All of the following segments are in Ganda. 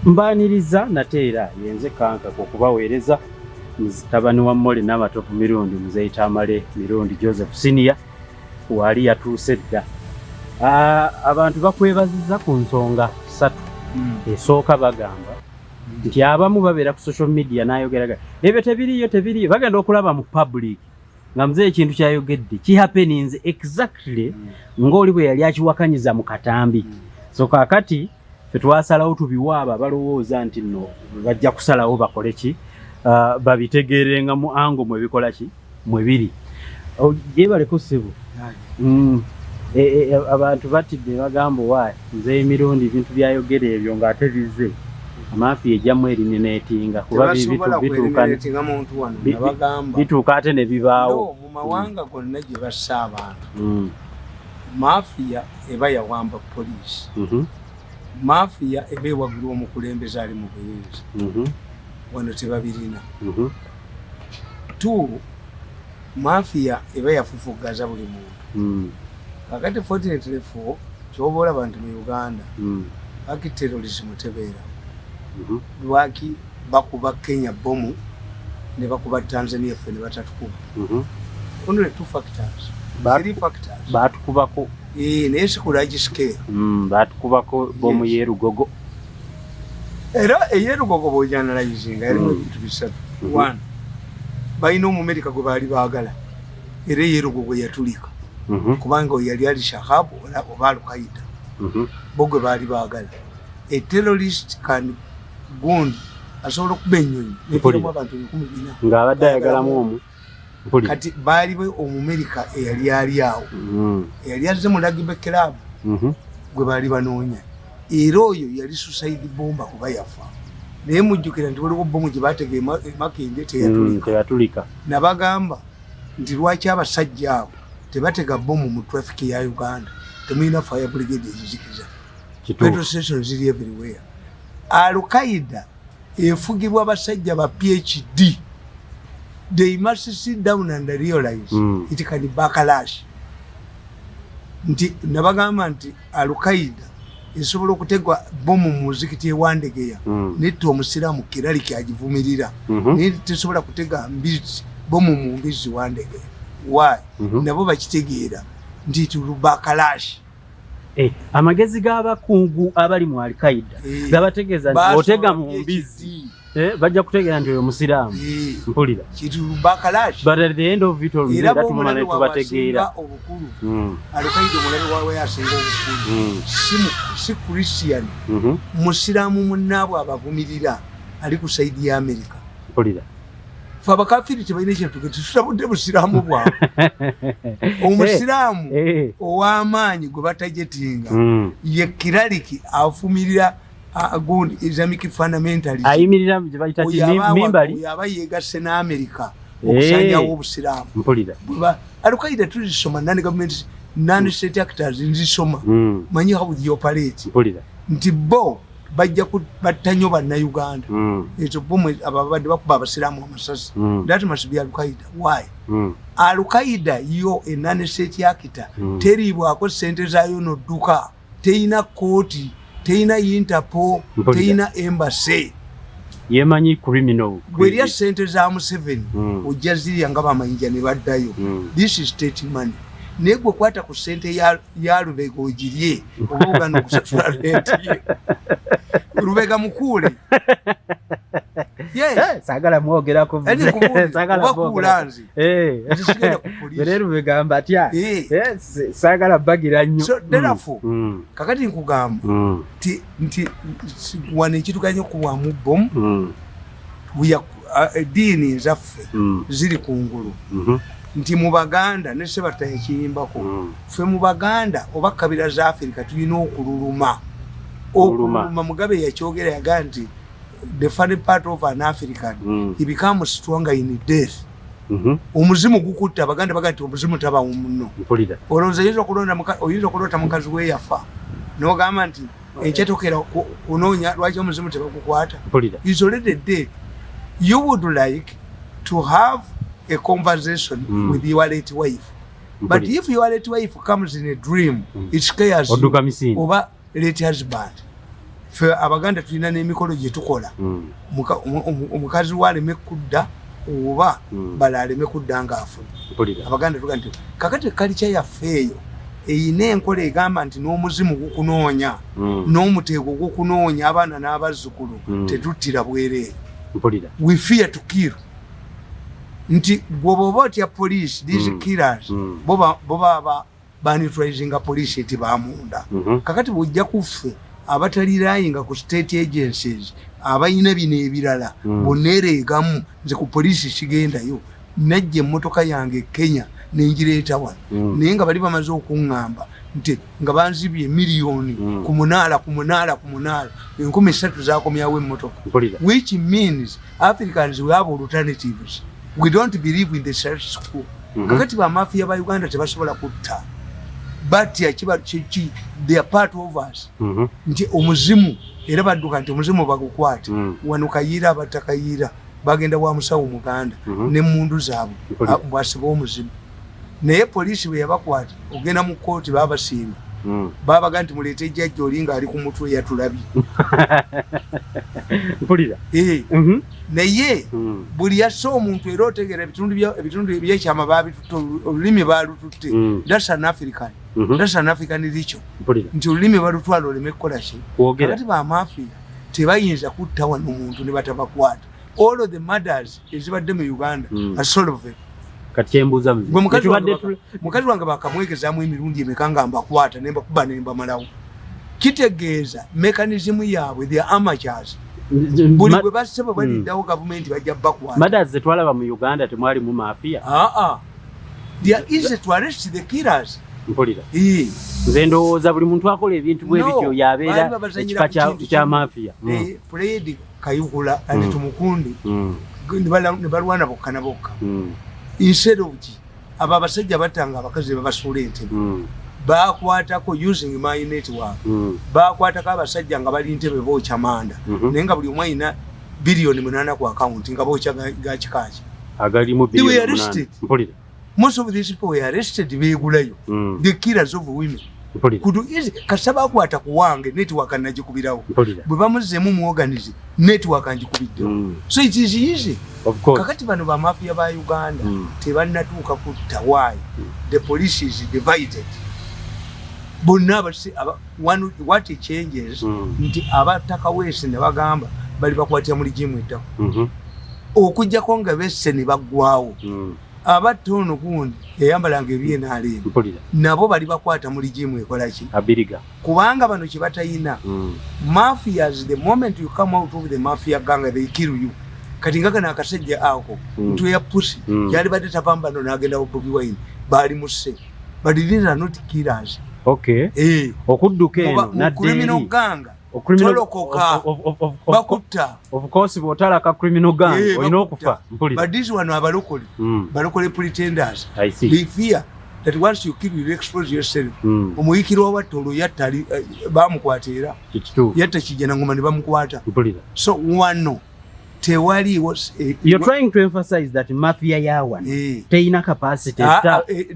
Mbaniriza nate era yenze Kankaka okubaweereza, mutabani wa Molly Namatovu Mirundi, Muzeeyi Tamale Mirundi Joseph Senior waali yatuuse dda. Abantu bakwebaziza ku nsonga ssatu. Esooka, bagamba nti abamu babeera ku social media n'ayogeraga ebyo tebiriyo, tebiriyo, bagenda okulaba mu public nga muzeeyi ekintu kyayogedde kihappeninze exactly ng'oli bwe yali akiwakanyiza mu katambi. So kaakati fe twasalawo tubiwa abo abalowooza nti nno bajja kusalawo bakole ki, babitegeerenga mu ango mwe bikola ki mwe biri. Gyebaleko ssebo. Abantu batidde, bagamba owaayi nze emirundi ebintu byayogera ebyo ng'ate bizze amafiya ejjamu eliminatinga kuba Tebasobola kueliminatinga muntu wano. Nabagamba bituuka ate ne bibaawo. No, mu mawanga gonna gye bassa abantu, mafiya eba yawamba poliisi, mafiya eba ewagula omukulembeze ali mu buyinza. Wano tebabirina. Two, mafiya eba yafufugaza buli muntu. Kakati fortunately for kyoba olaba nti mu Uganda lwaki terrorism tebeerawo? Lwaki bakuba Kenya bomu ne bakuba Tanzania, ffe ne batatukuba? Only two factors, three factors. Baatukubako. Naye si ku large scale. Baatukubako bomu y'erugogo. Era ey'erugogo bw'ogyanalyzinga yalimu ebintu bisatu. One, balina Omumerika gwe baali baagala, era ey'erugogo yatulika kubanga oyo yali ali Shabaab oba Alqaida, bo gwe baali baagala. A terrorist can gundi asobola okuba ennyonyi nefiramu abantu 4,000 ng'abadde ayagalamu omu. Mpulira. Kati baali be Omumerika eyali ali awo, eyali azze mu rugby club, gwe baali banoonya, era oyo yali suicide bomber kuba yafa. Naye mujjukira nti waliwo bomu gye batega emakinde, teyatulika. Teyatulika. Nabagamba nti lwaki abasajja abo tebatega bomu mu traffic ya Uganda? Temulina fire brigade ezizikiza? Petrol station ziri everywhere. Alqaida efugibwa basajja ba PhD. They must sit down and realize it can backlash. Nti nabagamba nti Alqaida esobola okutegwa bomu mu muzikiti ewandegeya netta omusiraamu kiraliki agivumirira, naye tesobola kutega mbizi bomu mu mbizi wandegeya. Why? Nabo bakitegeera nti it will backlash. Amagezi g'abakungu abali mu Alqaida gabategeeza nti Basobola otega mu PhD. mbizi, bajja kutegeera nti oyo musiraamu. Mpulira. It will backlash. But at the end of it all, era era tumala bwomulabe ne waabwe tubategeera. asinga obukulu, Alqaida omulabe waabwe asinga obukulu si Christian, musiraamu munnaabwe abavumirira ali ku side ya America. Mpulira. Fe abakafiri tebalina ekintu, tetutabudde busiraamu bwabwe. Omusiraamu ow'amaanyi gwe batargetinga ye cleric afumirira gundi Islamic fundamentalism. Ayimirira gye bayita ki? Oyo mimbali. Oyo aba yegasse n'Amerika okusanyawo obusiraamu. Mpulira. Alqaida tuzisoma, non government, non state actors nzisoma, manyi how they operate. Mpulira. Nti bo bajja batta nnyo Bannayuganda. Ekyo bo abo ababadde bakuba abasiraamu amasasi, that must be Alqaida. Why? Alqaida yo e non state actor, teriibwako sente zaayo nodduka, teyina kooti, teyina Interpol, teyina embassy. Yemanyi criminal. Bwerya sente za Museveni, ojja zirya nga bamayinja ne baddayo. This is state money. Naye gwe kwata ku sente ya Lubega ogirye, oba ogana okusasula rent ye. Lubega mukuule. Yes. Saagala mwogerako. Ani nkubuulire, Saagala oba mwogerako. kuula nze. Nze sigenda ku poliisi. Bwe Lubega mbatya. Saagala bagira nnyo. So, therefore, kakati nkugamba nti wano ekituganye okubwamu bomu, eddiini nzaffe ziri kungulu, nti mu Baganda ne Sebatta yakiyimbako, ffe mu Baganda oba kabira za Afirika tulina okululuma. Okululuma. Okululuma Mugabe yakyogera, yagaa nti the funny part of an African, he becomes stronger in death. Omuzimu gukutta. Abaganda baga nti omuzimu tabawo muno. Mpulira. Olowooza oyinza okuloota mukazi we yafa nogamba nti enkya tokera kunoonya lwaki omuzimu tebagukwata? Mpulira. Is already dead. You would like to have a conversation with your late wife, but if your late wife comes in a dream, it scares you. Odduka misinde. Oba late husband. Ffe Abaganda tulina n'emikolo gye tukola. Omukazi we aleme kudda oba bala aleme kudda ng'afudde. Abaganda tuga nti kakati culture yaffe eyo eyina enkola egamba nti n'omuzimu gukunoonya, n'omuteego gukunoonya, abaana n'abazzukulu. Tetuttira bwereere. We fear to kill, nti gwe bw'oba otya police, these killers, bo baba baneutralizinga police nti bamunda. Kakati bwojja kuffe abatalirayinga ku state agencies, abalina bino ebirala, bonneereegamu. Nze ku poliisi sigendayo. Najja emmotoka yange e Kenya nengireeta wano, naye nga bali bamaze okuŋŋamba nti nga banzibye miliyoni ku munaala, ku munaala, ku munaala, 3000 zakomyawo emmotoka, which means Africans, we have alternatives. We don't believe in the status quo. Kakati bamafiya ba Uganda tebasobola kutta, batya kiba they are part of us, nti omuzimu era badduka nti omuzimu bagukwate. Wano Kayiira, abatta Kayiira bagenda wa musawo Muganda n'emmundu zaabwe, bwasiba omuzimu. Naye poliisi bwe yabakwata ogenda mu kooti, babasinga. Babaga nti muleete jjajja oli ng'ali ku mutwe yatulabye. Mpulira. Eh, naye buli yasse omuntu era otegeera ebitundu ebyekyama babitutte, olulimi balututte. That's an African, that's an African ritual, nti olulimi balutwala oleme kukola ki? Kwogera. Kakati bamafiya tebayinza kutta wano omuntu ne batabakwata. All of the murders ezibadde mu Uganda are solved. Kati kyembuuza muzi Gwe mukazi wange Tetubadde mukazi wange bakamwegezaamu emirundi emeka nga mbakwata nembakuba nembamalawo. Kitegeeza mechanism yaabwe, the amateurs, buli gwe basse bwe baliddawo gavumenti bajja bakwata. Murders zetwalaba mu Uganda temwalimu mafiya? Aa, they are easy to arrest the killers. Mpulira. Eh. Nze ndowooza buli muntu akola ebintu bwe No, bityo yabeera baali babazanyira ekika ku kintu kya kimu. mafiya. They played Kayihura and Tumukunde, ne balwana bokka na bokka, instead of ki abo abasajja battanga abakazi ne babasuula entebe. Bakwatako using my network, bakwatako abasajja nga bali ntebe bookya manda, naye nga buli omu alina 8 biliyoni ku akawunti nga bookya ga kikaaki. Agalimu They were 8 biliyoni. arrested. Mpulira. Most of these people were arrested, beegulayo, the killers of women. Kudu easy kasita bakwata ku wange, network nagikubirawo. Bwe bamuzzeemu mu organize, network ngikubiddewo. So it is easy. Of course. Kakati bano bamafiya ba Uganda tebannatuuka kutta. Why? The police is divided. Bonna what changes, nti abatakaweesi ne bagamba bali bakwatira mu regime eddako, okugjako nga besse ne baggwawo. Abatta ono gundi yayambalanga ebyenaalemu, nabo bali bakwata mu regime ekolaki? Abiriga. Kubanga bano kye batayina, mafias, the moment you come out of the mafia gang, they kill you. Kati nga kano akasajja ako, ntwe ya pusi, yalibadde tava mbano n'agenda wa Bobi Wine, baali musse. But these are not killers. Okay. Eh. Okudduka eno Mu nadda criminal eri. gang, tolokoka, bakutta. Of course, bw'otalaka criminal gang Eh, olina bakutta. okufa. Mpulira. But this one abalokole, balokole pretenders. I see. They fear that once you kill, you expose yourself. Omuyikirwa wa Tolo yatta bamukwata era Kituufu. yatta Kijana Ngoma ne bamukwata. Mpulira. So wano tewaliwo You're trying to emphasize that mafia ya wano teyina capacity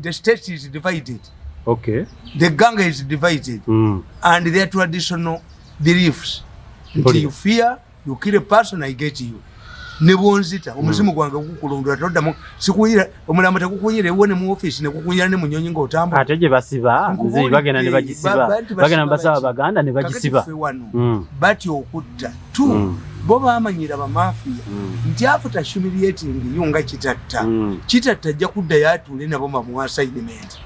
The state is divided. The gang is divided, and their traditional beliefs nti you fear, you kill a person, I get you. Ne bwonzita, omuzimu gwange gukulondula, toddamu sikunyira, omulambo tegukunyira ewuwo ne mu office, nekukunyira ne mu nyonyi ng'otambula. Ate gye basiba nze Nkubuulidde, bagenda ne bagisiba, bagenda ne basaba baki? baganda ne Kakati bagisiba. ffe wano batya okutta tu, bo bamanyira bamafiya nti after humiliating you nga Kitatta, Kitatta ajja kuddayo atuule nabo bamuwa assignment.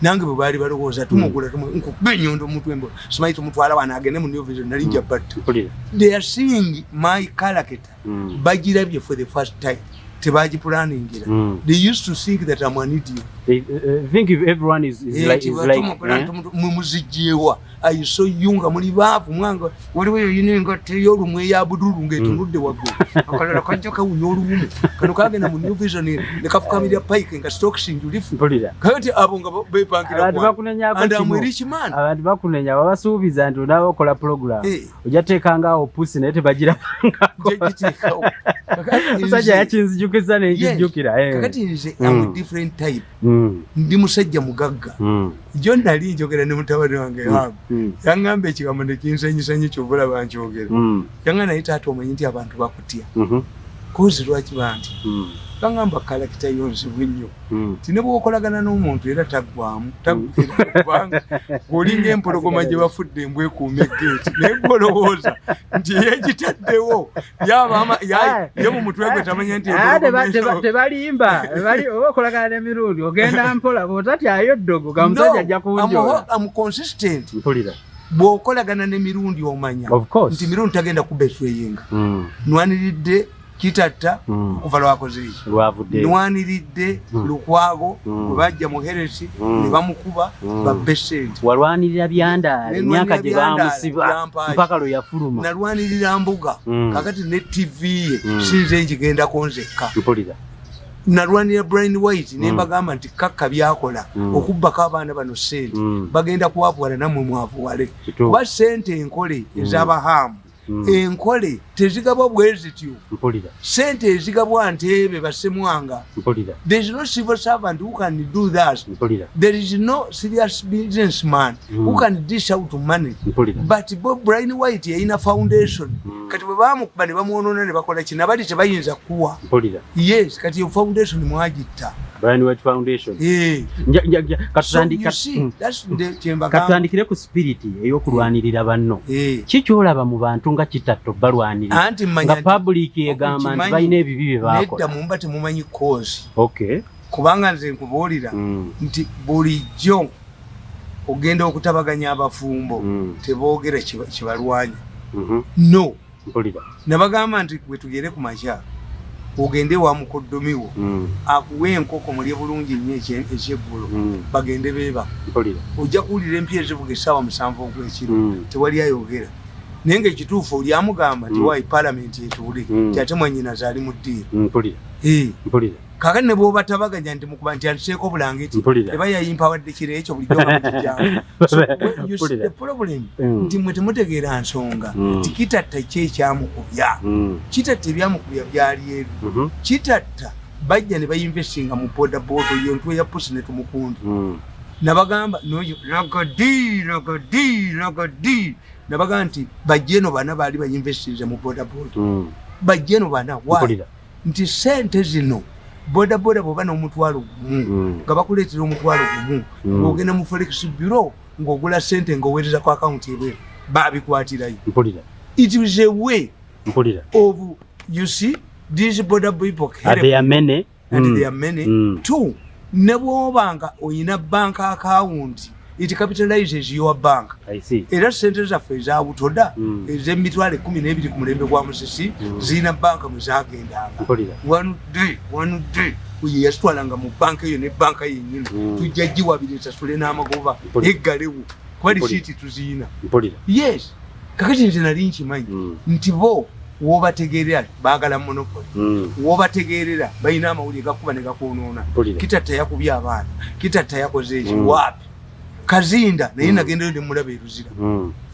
Nange bwe baali balowooza tumugula, nkuba enyondo omutwe mbo simanyi tumutwala wano agende mu New Vision, nali nja batta. They are seeing my character, bagirabye for the first time, tebagipulaningira. They used to think that I'm an idiot. They think if everyone is like, is like eh? Mwe muzijjeewa? I saw you nga muli baavu, mwanga waliwo yoyina engatto ey'olumu eya budulu ng'etunudde waggulu, akalala kajja kawunya oluwumu, kano kagenda mu New Vision ne kafukamirya pike nga stocks njulifu. Kakati abo nga bepankira Abantu bakunenyako and I'm kimu. a rich man. Abantu bakunenya, babasuubiza nti onaaba okola program ojja teekangaawo pusi, naye tebagirabangako. Giteekawo. Kakati Musajja yakinzijukiza nenkijjukira, eh. Kakati nze am a different type. Ndi musajja mugagga. Jo nali njogera ne mutabani wange Hamu. Yaŋŋamba ekigambo ne kinsanyusa nnyo, kyova olaba nkyogera. Yaŋŋamba, naye taata, omanyi nti abantu bakutya? Kozi lwaki banti? Baŋŋamba character yo nzibu nnyo. Ti ne bw'okolagana n'omuntu era taggwamu, taggwera, kubanga ng'olinga empologoma gye bafudde embwa ekuuma eggeeti, naye gw'olowooza nti eyegitaddewo ye mu mutwe gwe tamanya nti Ah, empologoma tebalimba. Oba okolagana n'emirundi ogenda mpola, bw'otatyayo ddogo ga musajja ajja kunjola. I'm consistent. Mpulira. Bw'okolagana n'emirundi omanya Of course. nti mirundi tagenda kubetrayinga. Nwaniridde Kitatta okuva lwakoze eki. Lwavudde. Nwaniridde Lukwago bwe bajja mu heresi ne bamukuba babbe sente. Walwanirira Byandaala Nenwanirira emyaka gye Byandaala, bamusiba byampaaki. mpaka lwe yafuluma. Nalwanirira Mbuga. Kakati ne TV ye sinze nkigendako nzekka. Mpulira. Nalwanira Brian White ne mbagamba nti kakka byakola okubbako abaana bano sente, bagenda kwavuwala, nammwe mwavuwale. Kuba sente enkole ez'abahaamu enkole tezigabwa bwe zityo. Mpulira. Sente ezigabwa Ntebe, Basemwanga. There is no civil servant who can do that. There is no serious businessman who can dish out money. But Bob Brian White yayina foundation. Kati bwe bamukuba ne bamwonoona ne bakola kino, abali tebayinza kuwa. Yes, kati yo foundation mwagitta. Brian White Foundation. Eh. So you see, that's the kyembagamba. Katutandikire ku spirit ey'okulwanirira banno. Eh. Ki kyolaba mu bantu nga Kitatto balwanirira Anti mmanya nga nti public egamba nti Okimanyi, balina ebibi bye nedda, baakola? Mumba temumanyi cause. Kubanga nze nkubuulira nti bulijjo ogenda okutabaganya abafumbo, teboogera kibalwanya. No. Nabagamba nti bwe tugere ku makya, ogende wa mukoddomiwo akuwe enkoko mulye bulungi nnyo ekyeggulo, bagende beebaka. Ojja kuwulira empya ezivuga essaawa 7 ogw'ekiro. Tewali ayogera, naye nga ekituufu oli amugamba nti waayi paalamenti etuule, ti ate mwannyinaze ali mu ddiiro. Eh. Kakati ne bw'obatabaganya nti mukuba nti antiseeko bulangiti, eba yayimpawadde kiro ekyo bulijjo nga mukijjangu. So, you see the problem nti mwe temutegeera nsonga. Ti Kitatta ki ekyamukubya? Kitatta ebyamukubya byali ebi. Kitatta bajja ne bayinvestinga mu boda boda, yo ntwe ya pusi ne Tumukunde. Nabagamba noyo lagadi lagadi lagadi, nabagamba nti bajje eno bana baali bayinvestinze mu boda boda. Bajje eno bana. Why? Nti sente zino boda boda bwoba n'10,000 nga bakuleetera 10,000, ng'ogenda mu forex bureau ng'ogula sente ng'oweereza ku akawunti ebweru, babikwatirayo. It is a way of, you see, these border people Are help there many? And there are many. Two, ne bw'obanga oyina bank account, it capitalizes your bank. I see. Era sente zaffe eza butoda ez'emitwalo 12 ku mulembe gwa Musisi zirina banka mwe zagendanga. One day, one day, oyo yazitwalanga mu banka eyo ne banka yennyini tujja giwabira esasule n'amagoba, eggalewo kuba risiiti tuziyina. Yes, kakati nze nali nkimanyi nti bo wobategeerera baagala monopoly. Wobategeerera balina amawulire gakuba ne gakwonoona. Kitatta yakubye abaana, Kitatta yakoze eki. Waapi Kazinda naye nagendayo nemulaba eruzira.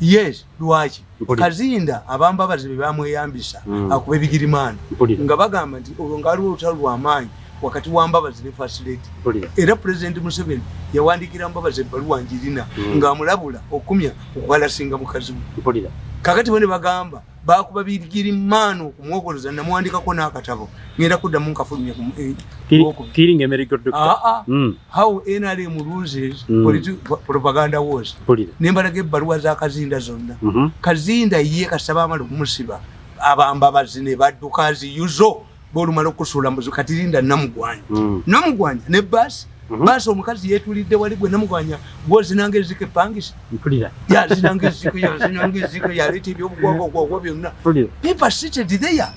Yes, lwaki? Kazinda abambabazi be bamweyambisa akuba ebigirimaani nga bagamba nti olwo nga waliwo olutalo lwamaanyi wakati wa Mbabazi ne First Lady. Era President Museveni yawandikira Mbabazi ebbaluwa njirina ng'amulabula okumya okuharasinga mukazi we. Kakati bo ne bagamba bakuba bigirimaani okumwogoloza, namuwandikako n'akatabo, ngenda kuddamu nkafulumya Lwokubiri. Killing a medical doctor. Ah, ah. How NRM loses propaganda wars. Nembalaga ebbaluwa za Kazinda zonna. Kazinda ye kasaba amala okumusiba, abambabazi ne badduka ziyuzo bolumala okusuula mbuzi. Kati linda Namugwanya. Namugwanya ne baasi. Baasi omukazi yeetulidde wali, gwe Namugwanya gwozinanga eziko epangisa. Yazinanga eziko, yazinanga eziko, yaleeta ebyobugwagwagwagwa byonna. People seated there.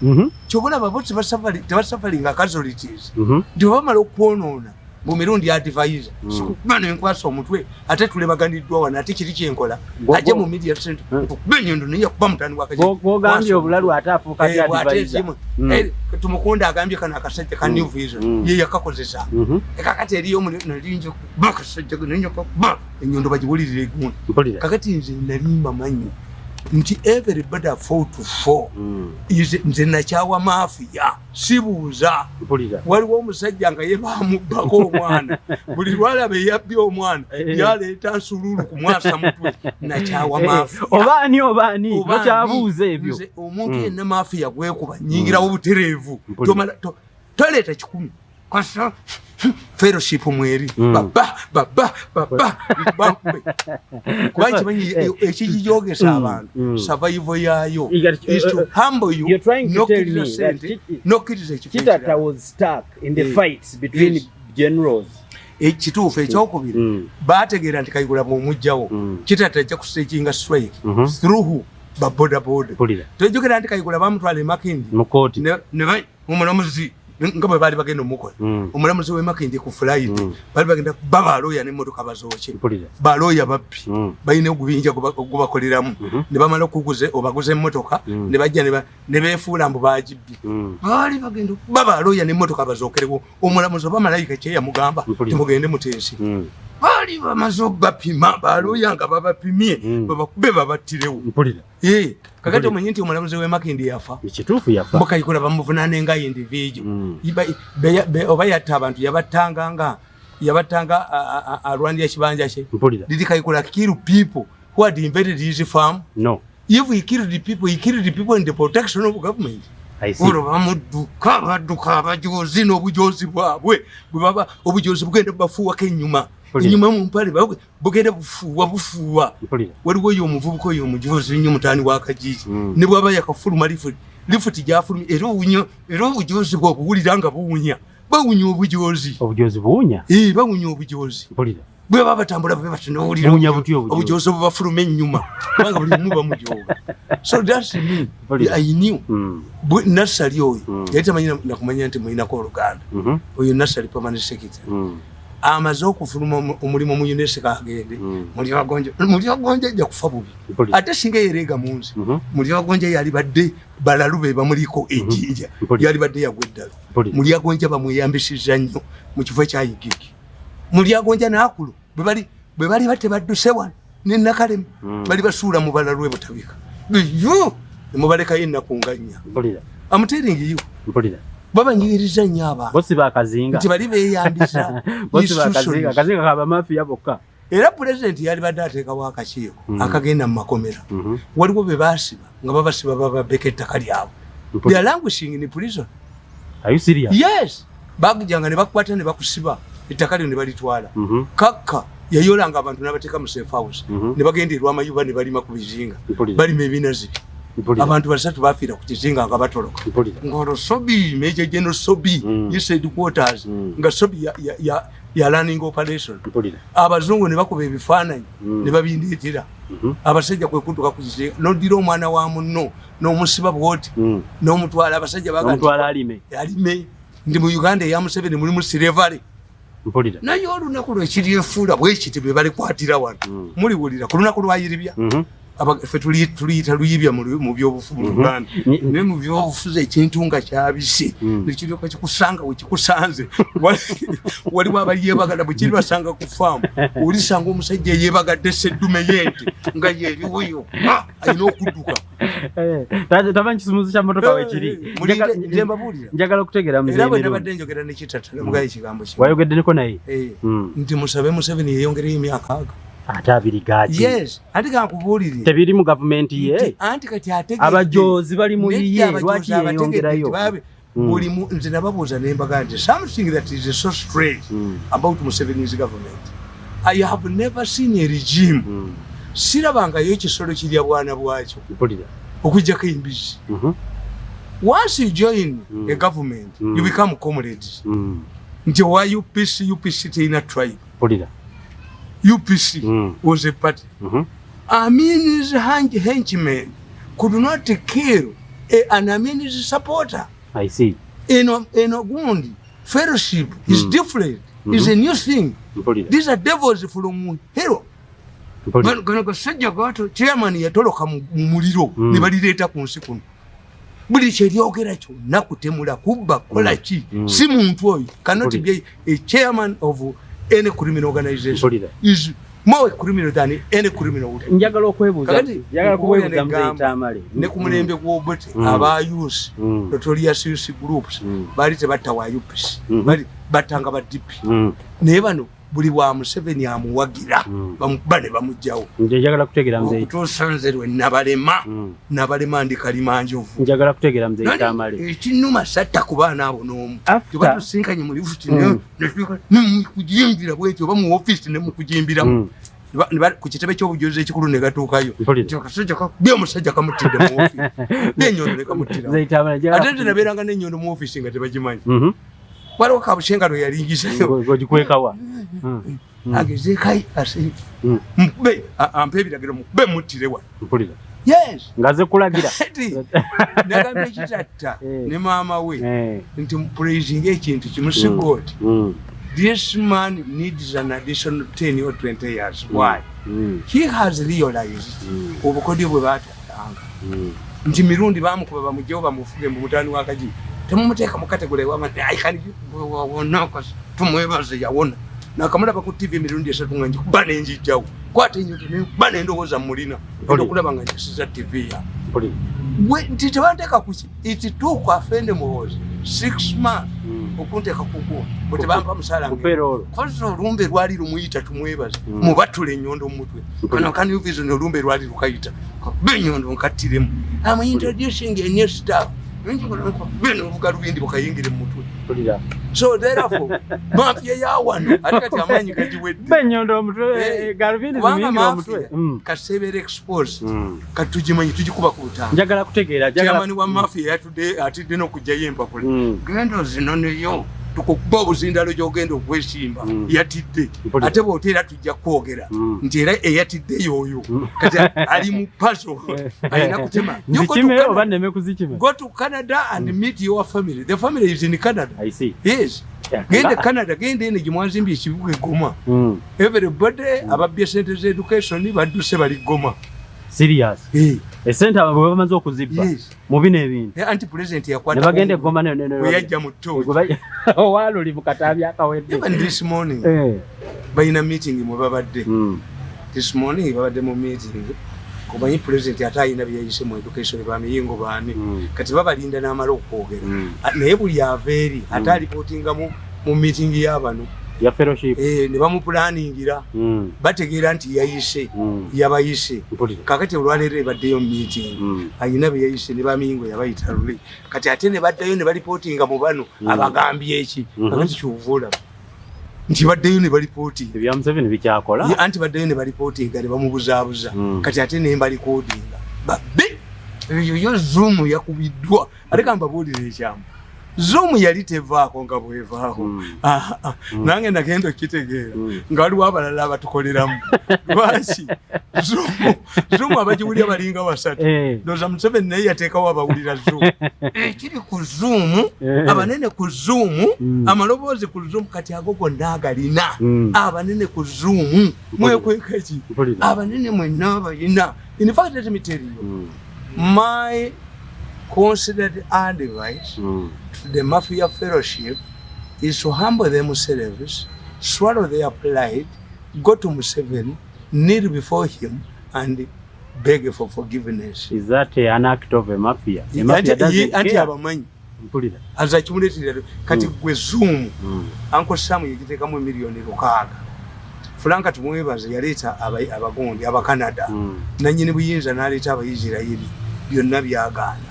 Kyobalaba bo tebasufferinga casualties. Nti bwe bamala okwonoona mu mirundi advisor, sikukuba nenkwasa omutwe, ate tulebaganiddwa wano, ate kiri kyenkola ajje mu media center kuba enyondo naye yakuba mutani wa Gwogambye obulalu ate afuuka Eh, bw'ate advisor. Tumukunde agambye kano akasajja ka New Vision ye yakakozesa. Kakati eriyo nalinja kuba akasajja, nalinja kuba enyondo bagiwulirira egundi. Kakati nze nali mbamanyi Nti everybody fought for nze nakyawa mafia, sibuuza. Waliwo omusajja nga ye bamubbako omwana, buli lwalaba eyabbye omwana yaleeta nsululu ku mwasa mutwe. Nakyawa mafia. Obaani obaani bakyabuuza ebyo? Omuntu yenna mafia gwekuba nyingirawo butereevu, toleeta 100 kasa fellowship mweri baba baba baba bakube, kuba kimanyi ekijijogesa abantu survival yayo is to humble you. Nokkiriza sente, nokkiriza ekifo. Kitata was stuck in the fights between generals. Ekituufu ekyokubiri, bategeera nti Kayigula bw'omugjawo, Kitata ajja kustaginga strike through babodaboda. Tojjukira nti Kayigula bamutwala e Makindi omulamuzi nga bwe baali bagenda omukola, omulamuzi w'e Makindi ku flight, baali bagenda babalooya n'emmotoka bazooke. Balooya babbi, balina ogubinja gubakoleramu, ne bamala okuguze obaguza emmotoka, ne bajja ne beefuula mbu bagibbi. Baali bagenda babalooya n'emmotoka bazookerewo omulamuzi oba malayika kyeyamugamba timugende muteesi. Baali bamaze obapima, balooya nga babapimye, babakube babattirewo. Kakati omanyi nti omulamuzi w'e Makindi yafa? Ekituufu yafa. Mukayikola bamuvunaane nga individual oba yatta abantu, yabattanga nga yabattanga alwanira kibanja kye. Did Kayikola kill people who had invaded his farm? No. If he killed the people, he killed the people in the protection of government. Olwo bamudduka, badduka abajozi n'obujozi bwabwe bwebaba obujozi bugenda bubafuuwako ennyuma enyuma mu mpale, bugenda bufuuwa bufuuwa. Waliwo oyo omuvubuka oyo omujozi nnyo, mutaani wa Kajiji, ne bwaba yakafuluma lifuti gyafulumye, era owunya, era obujozi bwe obuwulira nga buwunya, bawunya obujozi. Obujozi buwunya? Ee, bawunya obujozi. Bwe baba batambula bwe bati nowulira obujozi obubafuluma ennyuma, kubanga buli omu bamujooga. So that's me. I knew Nassali oyo yali tamanyi nakumanya nti mulinako oluganda. Oyo Nassali permanent secretary amaze okufuluma omulimu mu UNESCO agende Mulyagonja ajja kufa bubi. Ate singa yereega mu nsi, Mulyagonja yali badde balalu be bamuliko ejjinja, yali badde yagwa eddala. Mulyagonja bamweyambisizza nnyo mu kifo kya Igigi. Mulyagonja n'akulu bwe bali batebadduse wano ne Nakalemu, bali basuula mu balalu e Butabika yo nemubalekayo ennaku nga 4. I'm telling you, babanyigiriza nnyo abantu. Bosi bakazinga. Nti bali beeyambisa. Bosi bakazinga, kazinga kaba mafia bokka. Era pulezidenti yali badde ateekawo akakiiko akagenda mu makomera. Waliwo be baasiba nga babasiba bababbeko ettaka lyabwe. They are languishing in prison. Are you serious? Yes. Bagujanga ne bakukwata ne bakusiba, ettaka lyo ne balitwala. Kakka yayolanga abantu n'abateeka mu safe house, ne bagenda e Lwamayuba ne balima ku bizinga, balima ebinazi. Abantu 3 bafiira ku kizinga nga batoloka. Ng'olwo Sobi, Major General Sobi, his headquarters, nga Sobi ya running operation. Abazungu ne bakuba ebifaananyi ne babindeetera. Abasajja kwe kudduka ku kizinga, n'oddira omwana wa munno n'omusiba bw'oti, n'omutwala. Abasajja baga nti N'omutwala alime. Alime. Ndi mu Uganda eya Museveni mulimu slavery. Naye olunaku lwekiryefuula bwekiti bwe balikwatira wano, muliwulira ku lunaku lwayiribya. Ffe tuliyita luyibya mu byobufuzi mu Uganda. Naye mu byobufuzi ekintu nga kyabise, nekiryoka kikusanga we kikusanze. Waliwo abalyebagala bwe kiri basanga ku faamu, olisanga omusajja eyeebagadde seddume y'ente nga yeriwo yokka alina okudduka. Tamanyi kisumuuzo kya mmotoka wekiri. Nze mbabuulira. Njagala okutegeera muzeeyi Era bwe Mirundi. nabadde njogera ne Kitata, namugayo ekigambo kimu. Wayogeddeko naye? Nti musabe Museveni yeeyongereyo emyaka aga. Ate 20 gaaki? Yes, ate kankubuulire. Tebiri mu gavumenti ye. Nti anti kati ategedde. Abajoozi bali mu Nedda, yiye, abajoozi lwaki abategedde yeeyongerayo? nti babe buli nze nababuuza ne mbaga nti something that is so strange about Museveni's government. I have never seen a regime. Sirabangayo ekisolo kirya bwana bwakyo. Okuggyako embizi. Once you join a government, you become comrades. Nti owa UPC, UPC terina tribe. UPC was a party. Amin's henchmen could not kill an Amin's supporter. I see. Eno gundi fellowship is different. Is a new thing. These are devils from hell. Gano gasajja gato chairman yatoloka mu muliro ne balireeta ku nsi kuno. Buli kyeryogera kyonna kutemula, kubba, kukola ki? Si muntu oyo cannot be a chairman of any criminal organization. Is More criminal than any criminal would. Njagala okwebuuza, Kakati, njagala nkubuulira kuwebuuza negamba, Muzeeyi Tamale. Ne ku mulembe gw'Obote, aba youth, notorious youth groups, baali tebatta wa UPC, bali battanga ba DP. Naye bano buli wa Museveni amuwagira, bamukuba ne bamugjawo. Nje njagala kutegeera, Muzeeyi. Okutuusa nze lwe nabalema, nabalema ndi Kalimanjovu. Njagala kutegeera, Muzeeyi Tamale. Ekinnuma satta ku baana abo n'omu. Tebatusinkanye mu lifuti, nemukujimbira bwetyo, oba mu ofiisi nemukujimbiramu. Ku kitebe ky'obujulizi ekikulu ne gatuukayo. Mpulira. Akasajja bye omusajja kamutidde mu ofiisi n'ennyondo ne kamuttira. Muzeeyi Tamale, njagala Ate nze nabeeranga n'ennyondo mu ofiisi nga tebagimanyi. Waliwo kabushenga lwe yalingisayo. Ng'ogikwekawa. Agezeekayo ase mukube, ampe ebiragiro, mukube muttire wa. Mpulira. Yes. Ngaze kulagira. Kati nagambye ekitatta ne maama we nti praising ekintu kimu, si God. This man needs an additional 10 or 20 years. Why? He has realized obukodyo bwe baatukolanga, nti Mirundi bamukuba bamugyewo bamufuge mbu mutaani wa Kaji, temumuteeka mu category. Wona tumwebaze yawona. Nakamulaba ku TV emirundi 3 nga njikuba nenjijjawo, kwata enyoto nekuba nendowooza mulina Mpulira. okulaba nga njasiza TV ya Mpulira. Nti tebanteeka kuki. It took Afende Muhoozi 6 months okunteeka ku bwe tebampa musaala. Kupeera olwo. Kozi olumbe lwali lumuyita tumwebaze, mubatule enyondo mumutwe. Mpulira. Kano kan vision olumbe lwali lukayita be enyondo nkattiremu. I'm introducing a new staff, beno obugalubindi bukayingire mu mutwe. Mpulira. So therefore mafia ya wano ate kati amaanyi gagiwedde. Benyondo omutwe, galubindi Kubanga zimuyingira omutwe. mafia kasebeera exposed, kati tugimanyi, tugikuba ku butaano. Njagala kutegeera, njagala Chairman wa mafia yatudde, atidde n'okugjayo empapula. Genda ozinoneyo tukukuba obuzindalo gyogenda okwesimba. Yatidde. Mpulira. Ate bw'oteera tujja kwogera nti era eyatidde y'oyo kati ali mu pazo alina kutema. You go to Nzikime oba Canada- nneme kuzikima? Go to Canada and meet your family. The family is in Canada. I see. Yes. Genda Canada, genda eno gye mwazimbye ekibuga e Goma. Everybody ababbye sente z'education badduse bali Goma. Serious. Esente abo bwe bamaze okuzibba mu bino ebintu, Anti president ne yakwata bagenda e Goma bwe yajja mu ttooki. Owaluli mu katambi akawedde. Even this morning balina meeting mwe babadde. This morning babadde mu meeting, kumanyi president ate alina byeyayise mu education, bamiyingo baani. Kati babalinda n'amala okwogera. Naye buli ava eri ate alipootinga mu meeting y'abano. Ya fellowship. Ne bamupulaningira. Bategeera nti yayise, yabayise. Mpulira. Kakati olwaleero ebaddeyo mu meeting, alina bye yayise ne bamiyingo yabayita lule. Kati ate ne baddayo ne balipootinga mu bano. Abagambye eki? Kakati kyova olaba nti baddeyo ne balipootinga. Ebya Museveni bikyakola. Ye, anti baddeyo ne balipootinga ne bamubuzaabuza. Kati ate ne mbalikodinga babbe eyo yo Zoom yakubiddwa. Ate kambabuulire ekyama, Zoom yali tevaako nga bwevaako. Ah, ah. Nange nagenda okitegeera nga waliwo abalala abatukoleramu. Lwaki Zoom abagiwulira balinga basatu? Ndowooza Museveni naye yateekawo abawulira Zoom, ekiri ku Zoom, abanene ku Zoom, amaloboozi ku Zoom. Kati ago gonna agalina abanene ku Zoom, mwekweka ki? Mpulira. Abanene mwenna abalina. In fact, let me tell you, my considered advice to the mafia fellowship is to humble themselves, swallow their pride, go to Museveni, kneel before him and beg for forgiveness. Is that an act of a mafia? A mafia doesn't Anti care. abamanyi Mpulira. aza kimuleetera kati. Gwe Zoom, Uncle Sam yagiteekamu emiliyoni 6. Franka Tumwebaze yaleeta abagundi Abakanada, nanyini buyinza n'aleeta Abaisirayiri, byonna byagaana.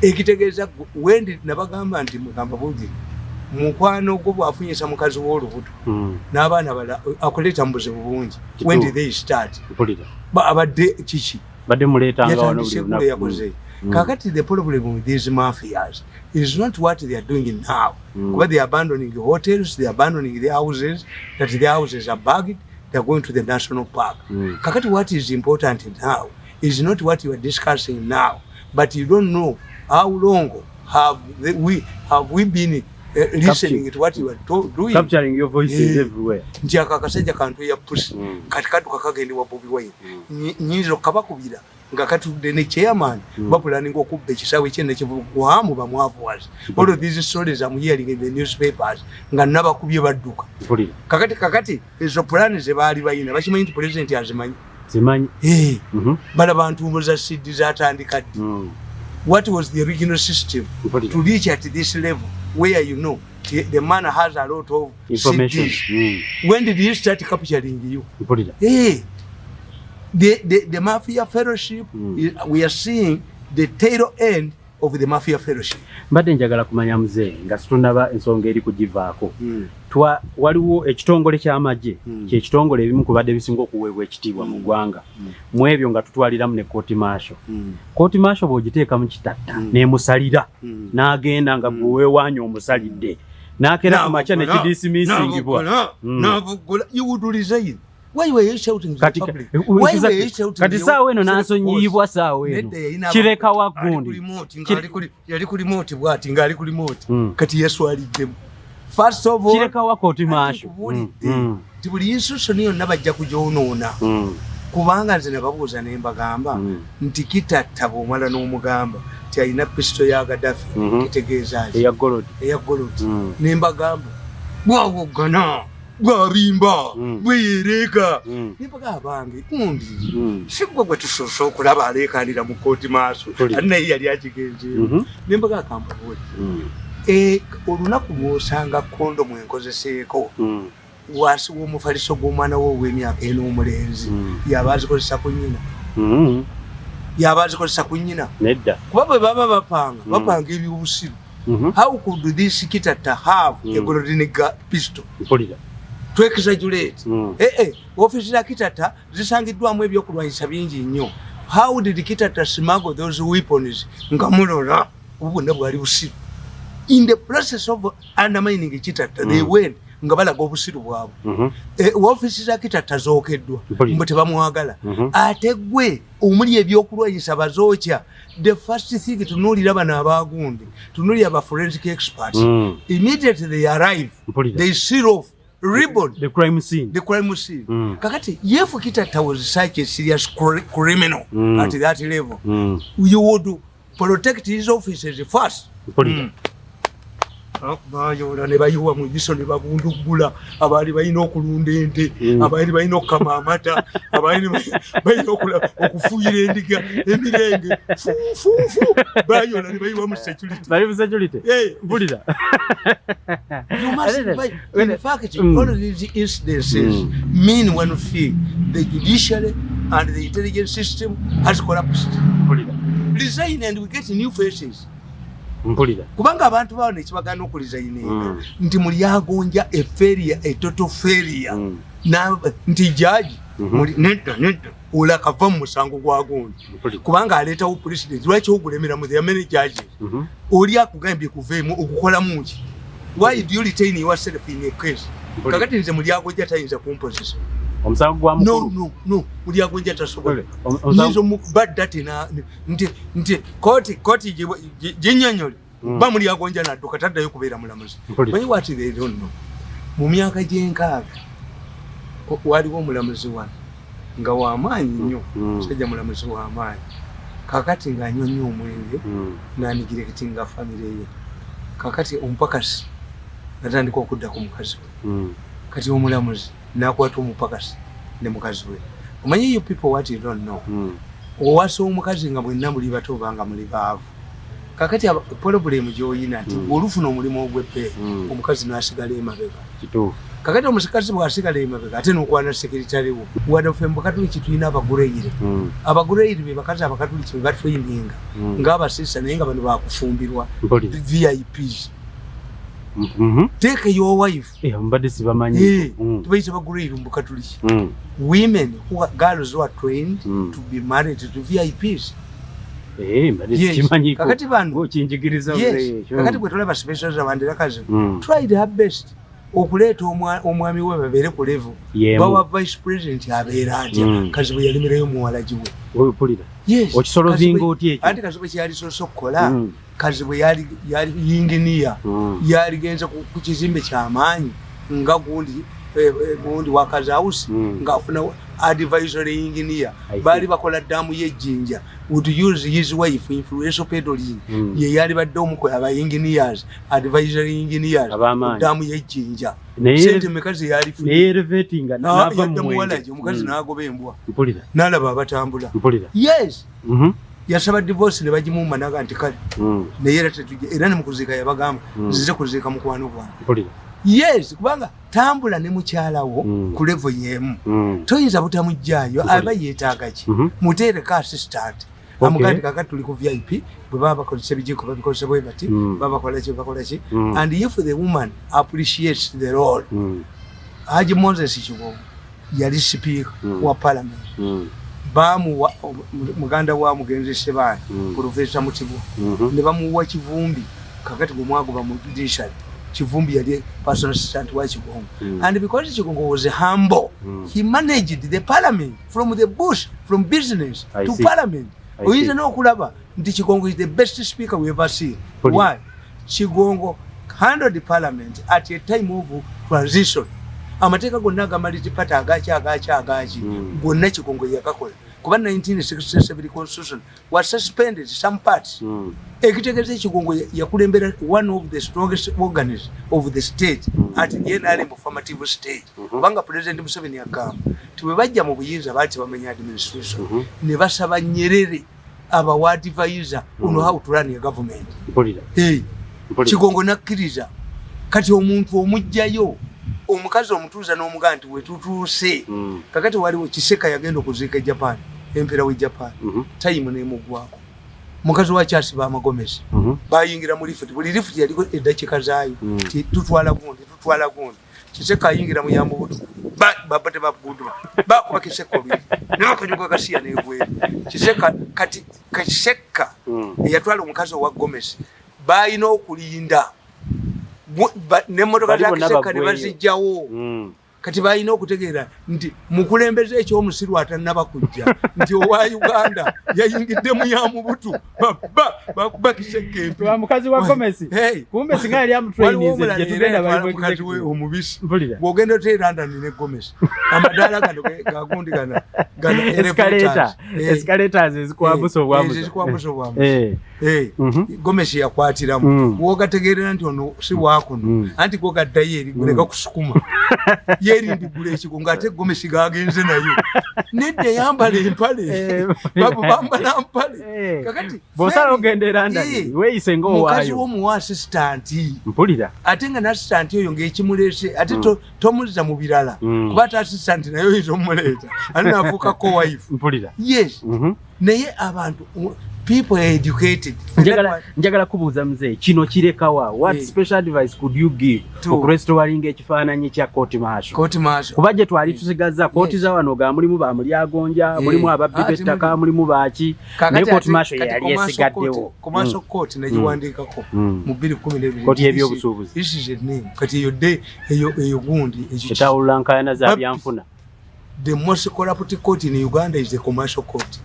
Ekitegeeza wendi nabagamba nti mugamba bugi mukwano gwo bwafunyisa mukazi w'olubuto n'abaana bala akuleeta mu buzibu bungi. When did they start? Mpulira. Abadde kiki? Badde muleetanga wano buli Yatandise lunaku. gule yakoze. Kakati the problem with these mafias is not what they are doing now, kuba they are abandoning the hotels, they are abandoning the houses, that the houses are bugged, they are going to the national park. Kakati what is important now is not what you are discussing now, but you don't know how long have we been listening to what you are doing. Capturing your voices everywhere. Nti ako akasajja kantu ya pusi. Kati kadduka kagenda wa Bobi Wine. Nyinza okukabakubira. Nga katudde ne chairman, bapulaninga okubba ekisaawe kye nekivugwamu bamwavuwazi. All of these stories I'm hearing in the newspapers nga nabakubye badduka. Kakati ezo pulani ze baali bayina, bakimanyi nti president azimanyi. Zimanyi. Eh, balaba ntuumo za CD zatandika ddi? What was the original system to reach at this level where you know the man has a lot of information CDs? When did he start capturing you? Mpulira. Hey, the mafia fellowship, we are seeing the tail end of the mafia fellowship. Mbadde njagala kumanya, muzeeyi, nga situnaba ensonga eri kugivaako, twa waliwo ekitongole ky'amagye, kyekitongole ebimu ku badde bisinga okuweebwa ekitiibwa mu ggwanga. Mu ebyo nga tutwaliramu ne court martial. Court martial bw'ogiteeka mu Kitatta, n'emusalira, n'agenda nga gwe weewaanya omusalidde, n'akeera ku makya nekidismissingibwa. Nabugula, you would resign. Why were you shouting to the Kati public? Why were you shouting? Kati saawa eno n'asonyiyibwa, saawa eno kirekawa gundi? Yali ku remote bwati, ng'ali ku remote. Kati yeswaliddemu. First of all, kirekawa court martial? Nkubuulidde nti buli institution yonna bajja kugyonoona, kubanga nze nababuuza ne mbagamba nti Kitatta bw'omala n'omugamba nti alina pisito ya Gaddafi, kitegeeza ki? Eya gold. Eya gold. Ne mbagamba bwawoggana, bwabimba, bweyereeka. Ne mbagamba, bange gundi, si gwe gwe tusoose okulaba aleekaanira mu kooti maaso. Ate naye yali akigenzeemu. Ne mbagamba, kambabuule, olunaku lw'osanga kondomu enkozeseeko wansi w'omufaliso gw'omwana we ow'emyaka ena omulenzi, yaba azikozesa ku nnyina? Yaba azikozesa ku nnyina? Nedda. Kuba bwe baba bapanga, bapanga ebyobusiru. How could this Kitata have a golden pistol? Mpulira. To exaggerate. Ofiisi za Kitata zisangiddwamu ebyokulwanyisa bingi nnyo. How did Kitata smuggle those weapons nga mulola? Obu bwonna bwali busiru. In the process of undermining Kitata, they went nga balaga obusiru bwabwe. Ofiisi za Kitata zookeddwa, mbu tebamwagala. Ate gwe omuli ebyokulwanyisa bazookya, the first thing, tunuulira bano abagundi, tunuulira aba forensic experts. Immediately they arrive, they seal off ribbon the crime scene. The crime scene. Kakati if Kitata was such a serious criminal at that level, you would protect his offices first. Mpulira. Bayola ne bayiwa mu biso ne babunduggula abaali balina okulunda ente, abaali balina okukama amata, abaali balina okufuuyira endiga emirenge, fufufu, bayola ne bayiwa mu security. Bali mu security. Hey. Mpulira. You must invite. In fact, all of these incidences mean one thing: the judiciary and the intelligence system has collapsed. Mpulira. Resign and we get new faces. Mpulira. Kubanga abantu bawo nekibagaana okuresigninga nti Mulyagonja a failure, a total failure. Nti jaji nedda nedda, olakava mu musango gwa gundi, kubanga aleetawo president. Lwaki ogulemera? There are many judges. Oli akugambye kuveemu, okukolamu ki? Why do you retain yourself in a case? Kakati nze Mulyagonja tayinza kumpozesa. Omusango gwa No. mukulu. No, Mulyagonja tasobola. Omusango Nyinza omubadda tena nti kooti ginyonyole, ba Mulyagonja nadduka, taddayo kubeera mulamuzi. Manyi what they don't know, mu myaka gy'enkaaga waliwo omulamuzi wano nga wamaanyi nnyo, musajja mulamuzi wamaanyi. Kakati ng'anywa nnyo omwenge, n'aneglectinga famire ye. Kakati omupakasi natandika okudda ku mukazi we. Kati omulamuzi n'akwata omupakasi ne mukazi we. Omanyi, you people, what you don't know, owasa omukazi nga mwenna muli bato oba nga muli baavu. Kakati problem gy'oyina nti olufuna omulimu ogw'ebbeeyi, omukazi n'asigala emabega. Kakati omukazi bw'asigala emabega, ate n'okwana sekiritale wo. Wano ffe mu Bukatuliki tulina abagureyire. Abagureyire be bakazi Abakatuliki be batraininga ng'abasiisa, naye nga bano bakufumbirwa, VIPs. Take your wife. Eh, mbadde sibamanyi. Eh, tubayita bagureyire mu Bukatuliki, women who are, girls who are trained to be married to VIPs. Eh, mbadde Yes. sikimanyiiko. Kakati bano Okinjigiriza. Yes. Kakati bwe tulaba Specioza Wandira Kazibwe tried her best okuleeta omwami we babeere ku level. Yemu. Bawa vice president abeera atya? Kazibwe yalemerayo muwalagi we. Mpulira. Yes. Okisolovinga otya ekyo? Anti Kazibwe kyeyalisoose okukola, Kazibwe yali yinginiya, yaligenze ku kizimbe kyamaanyi nga gundi Gundi wakazausi ng'afuna advisory engineer. I see. Baali bakola ddaamu y'ejjinja, would use his wife, influential peddling. Ye yali badde omukola aba engineers, advisory engineers. Ab'amaanyi. Ddaamu y'ejjinja. Naye Sente meka ze yalifunye? Naye elevatinga n'ava mu Yadda mwenge. muwalagi omukazi n'agoba embwa. Mpulira. N'alaba abatambula. Mpulira. Yes. Yasaba divorce ne bagimumma, naga nti kale. Naye era tetujja, era ne mukuziika yabagamba, "Nzize kuziika mukwano gwange." Mpulira. Yes, kubanga tambula ne mukyalawo ku level y'emu. Toyinza butamugjayo. Mpulira. Aba yeetaaga ki? Muteereko assistant. Amugandi kakati tuli ku VIP, bwe baba bakozesa ebijiiko babikozesa bwe bati, baba bakola ki, bakola ki. And if the woman appreciates the role. Haji Moses Kigongo yali sipiika wa parliament. Bamuwa muganda wa mugenzi Sebaana, Profesa Mutibwa, ne bamuwa Kivumbi. Kakati gwe mwagoba mu judiciary, Kivumbi yali personal assistant wa Kigongo. And because Kigongo was humble, he managed the parliament from the bush, from business I to see. parliament. I Oyinza see. n'okulaba nti Kigongo is the best speaker we ever seen. Mpulira. Why? Kigongo handled the parliament at a time of transition. Amateeka gonna aga multiparty, agaki, agaki, agaki, gonna Kigongo yagakola, kuba 1967 constitution was suspended some parts. Ekitegeeza Ekigongo yakulembera one of the strongest organs of the state at the NRM formative stage. Kubanga President Museveni agamba nti bwe bajja mu buyinza baali tebamenya administration, ne basaba Nyerere abawa advisor on how to run a government. Mpulira. Hey, Mpulira. Kigongo nakkiriza. Kati omuntu omugjayo, omukazi omutuuza n'omugaa nti wetutuuse. Kakati waliwo Kiseka yagenda okuziika e Japan, emperor we Japan. Time nemugwako, mukazi wakyasiba amagomesi. Bayingira mu lifuti, buli lifuti yaliko eddakiika zaayo. Ti tutwala gundi, tutwala gundi. Kiseka ayingira mu yambubutu, baba tebagudwa, bakuba Kiseka olwiri nabakanyuka kasiya negwera Kiseka. Kati Kiseka eyatwala omukazi owa gomesi, balina okulinda nemmotoka Bali za bonna Kiseka ne baggweyo. bazijjawo. Kati balina okutegeera nti mukulembeze ekyomusiru atannaba kujja nti owa Uganda yayingidde mu yamubutu, bakuba Kiseka empi. Lwa mukazi wa gomesi. Hey. Kumbe singa yali Waliwo amutrainize omulala gye era tugenda yatwala bali mukazi we omubisi. Mpulira. Bw'ogenda otera London ne gomesi, amadaala gano gagundi gano gano Escalator. elevators. Escalators ezikwambusa obwambusa. Ezikwambusa obwambusa. Gomesi yakwatiramu. Wogategeerera nti ono si wakuno. Anti gwo gaddayo eri gwe gakusukuma yerindigula ekigo ng'ate gomesi gagenze nayo. Nedda, yambala empale. Babo bambala mpale. Kakati Bw'osala ogenda e London, weeyise mukazi ng'owaayo. W'omuwa assistant. Mpulira. Ate nga n'assistant oyo ng'ekimuleese ate tomuzza mu birala. Kuba ate assistant naye oyinza omuleeta ate nafuukako wife. Mpulira. Yes. Naye abantu, people are educated. Njagala kubuuza muzeeyi, kino kirekawa? What special advice could you give okurestoringa ekifaananyi kya kooti maaso? Kooti maaso. Kuba gye twali tusigazza kooti za wano ga mulimu bamulyagonja, mulimu ababbi Ah, b'ettaka, mulimu baki, naye kooti maaso ye yali esigaddewo. Commercial court negiwandiikako mu 2012. Kooti y'ebyobusuubuzi. This is a name. Kati eyo de eyo gundi ekyo Etawulula nkaayana za byanfuna. The most corrupt court in Uganda is the commercial court.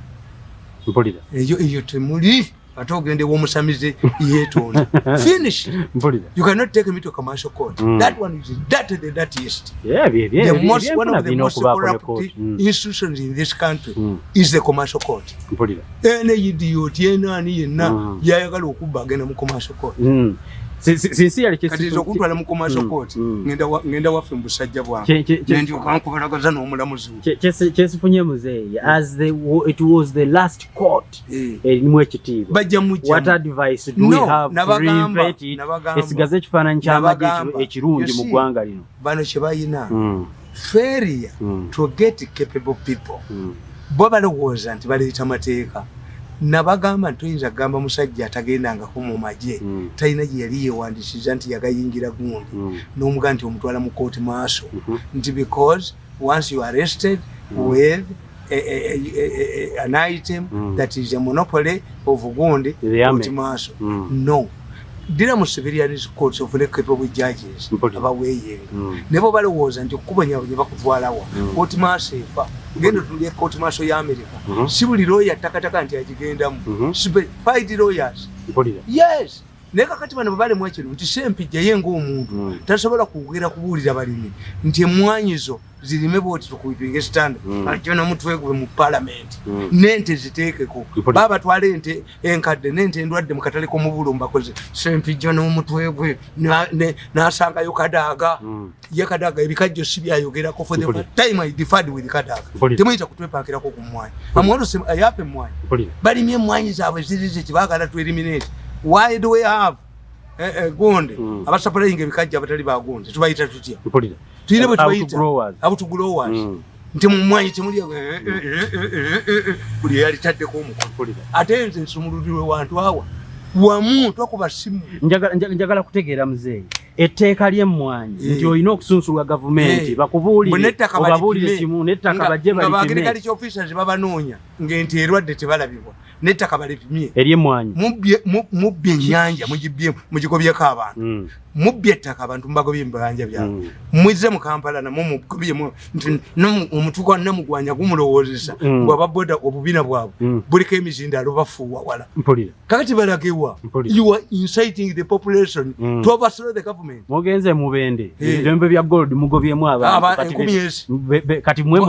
Mpulira. Eyo temuli, ate ogende w'omusamize yeetonda, finish. Mpulira. You cannot take me to commercial court. That one is dirty, the dirtiest. Yeah, The most, one ebyenfuna of the birina most okubaako ne corrupt kooti. Institutions in this country is the commercial court. Mpulira. Ene idiot yenaani yenna yayagala okubba agenda mu commercial court. Sincerely, Kati nze okuntwala mu commercial court, ngenda waffe mu busajja bwange, nendyoka nkubalagaza n'omulamuzi we. Kyesifunye muzeeyi, as it was the last court erimu ekitiibwa, Bajja mujjamu. what advice do we No, have to reinvent it, esigaze ekifaananyi ky'amagye nabagamba. ekirungi You mu see, ggwanga lino? Bano kye bayina, failure to get capable people. Bo balowooza nti baleeta mateeka. Nabagamba nti toyinza kugamba musajja atagendangako mu magye, talina gye yali yeewandisiza nti yagayingira gundi, n'omugaa nti omutwala mu kooti maaso, nti because once you are arrested with an item that is a monopoly of gundi, The army. kooti maaso. No, ddira mu civilian courts ofune capable judges Mpulira. abaweeyenga. Ne bo balowooza nti okukubonyabonya bakutwalawa. Kooti maaso efa. Genda otulye kooti maaso ya America. Si buli lawyer takataka nti agigendamu. Fight lawyers. Mpulira. Yes. Naye kakati bano bwebalemwa kino nti Sempijja ye ng'omuntu tasobola kwogera kubuulira balimi nti emmwanyi zo zirime bwoti tukuipinga standard, ajja nomutwe gwe mu parliament n'ente ziteekeko. Babatwala ente enkadde n'ente endwadde mu katale k'omubulo mbakoze. Sempijja n'omutwe gwe n'asangayo Kadaaga. Ye Kadaaga ebikajjo si byayogerako. For the first time I differed with Kadaaga. Temuyita kutwepankirako ku mmwanyi. Amwolose ayapa emmwanyi. Balimye emmwanyi zaabwe ziri ziti, baagala tu eliminate. Why do we have gonde abasupplyinga ebikajjo abatali bagonde? Tubayita tutya? Tuyine bwe tubayita. Outgrowers. Outgrowers. Nti mu mmwanyi temuli buli eyalitaddeko omukono. Ate nze nsumululirwe wantu awa wamu twakuba simu. Njagala kutegeera, muzeeyi, etteeka ly'emmwanyi nti olina okusunsulwa gavumenti Bwe bakubuulire n'ettaka obabuulire balipime. kimu n'ettaka bajje Nga ba balipime. Agriculture officers babanoonya ng'ente erwadde tebalabibwa, n'ettaka balipimye. Ery'emmwanyi. Mubbye ennyanja, mugibbye, mugigobyeko abantu. Mubbye ettaka, abantu mubagobye mu bibanja byabwe. Muzze mu Kampala namwe mugobyemu nti omutwe gwa Namugwanya gumulowoozesa bwe ababoda obubina bwabwe buliko emizindaalo bafuuwa wala. Kakati balagewa? You are inciting the population to overthrow the government. Mugenze mubende ebirombe bya gold mugobyemu abantu. Enkumi ezi. Kati mwe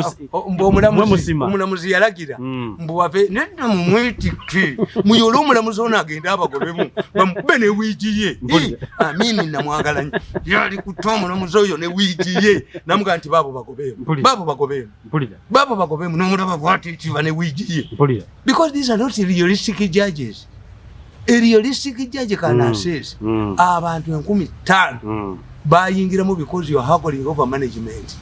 Mbu omulamuzi mwe musima. Omulamuzi yalagira mbu bave nedda mumwetikke muyole omulamuzi ono agende abagobemu bamukube ne wiigi ye. Amini namwagala nnyo, yali kutta omulamuzi oyo ne wiigi ye, namugaa nti baabo bagobeemu. Baabo bagobeemu. Baabo bagobeemu, nomulaba bwatiitiba ne wiigi ye. Because these are not realistic judges. A realistic judge can assess. Abantu 5,000 bayingiramu because you are haggling over management.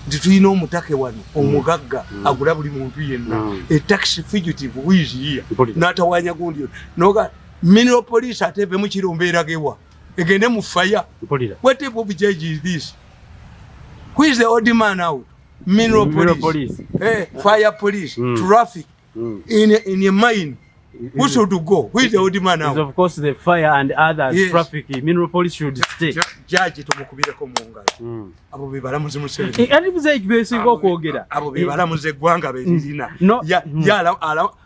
Nti tulina omutake wano omugagga agula buli muntu yenna. A tax fugitive who is here n'atawanya gundi yo noga mineral police ate eve mu kirombe eragewa egende mu fire. What type of judge is this? Who is the odd man out? Mineral Mineral police, police. Fire police, traffic in a mine. Who should go? Who is the odd man Is out? of course the fire and others. Yes. Traffic, mineral police should stay. Judge tumukubireko mu ngalo. Abo be balamuzi Museveni. Ati muzeeyi besinga okwogera. Abo be balamuzi eggwanga beririna. No. Ye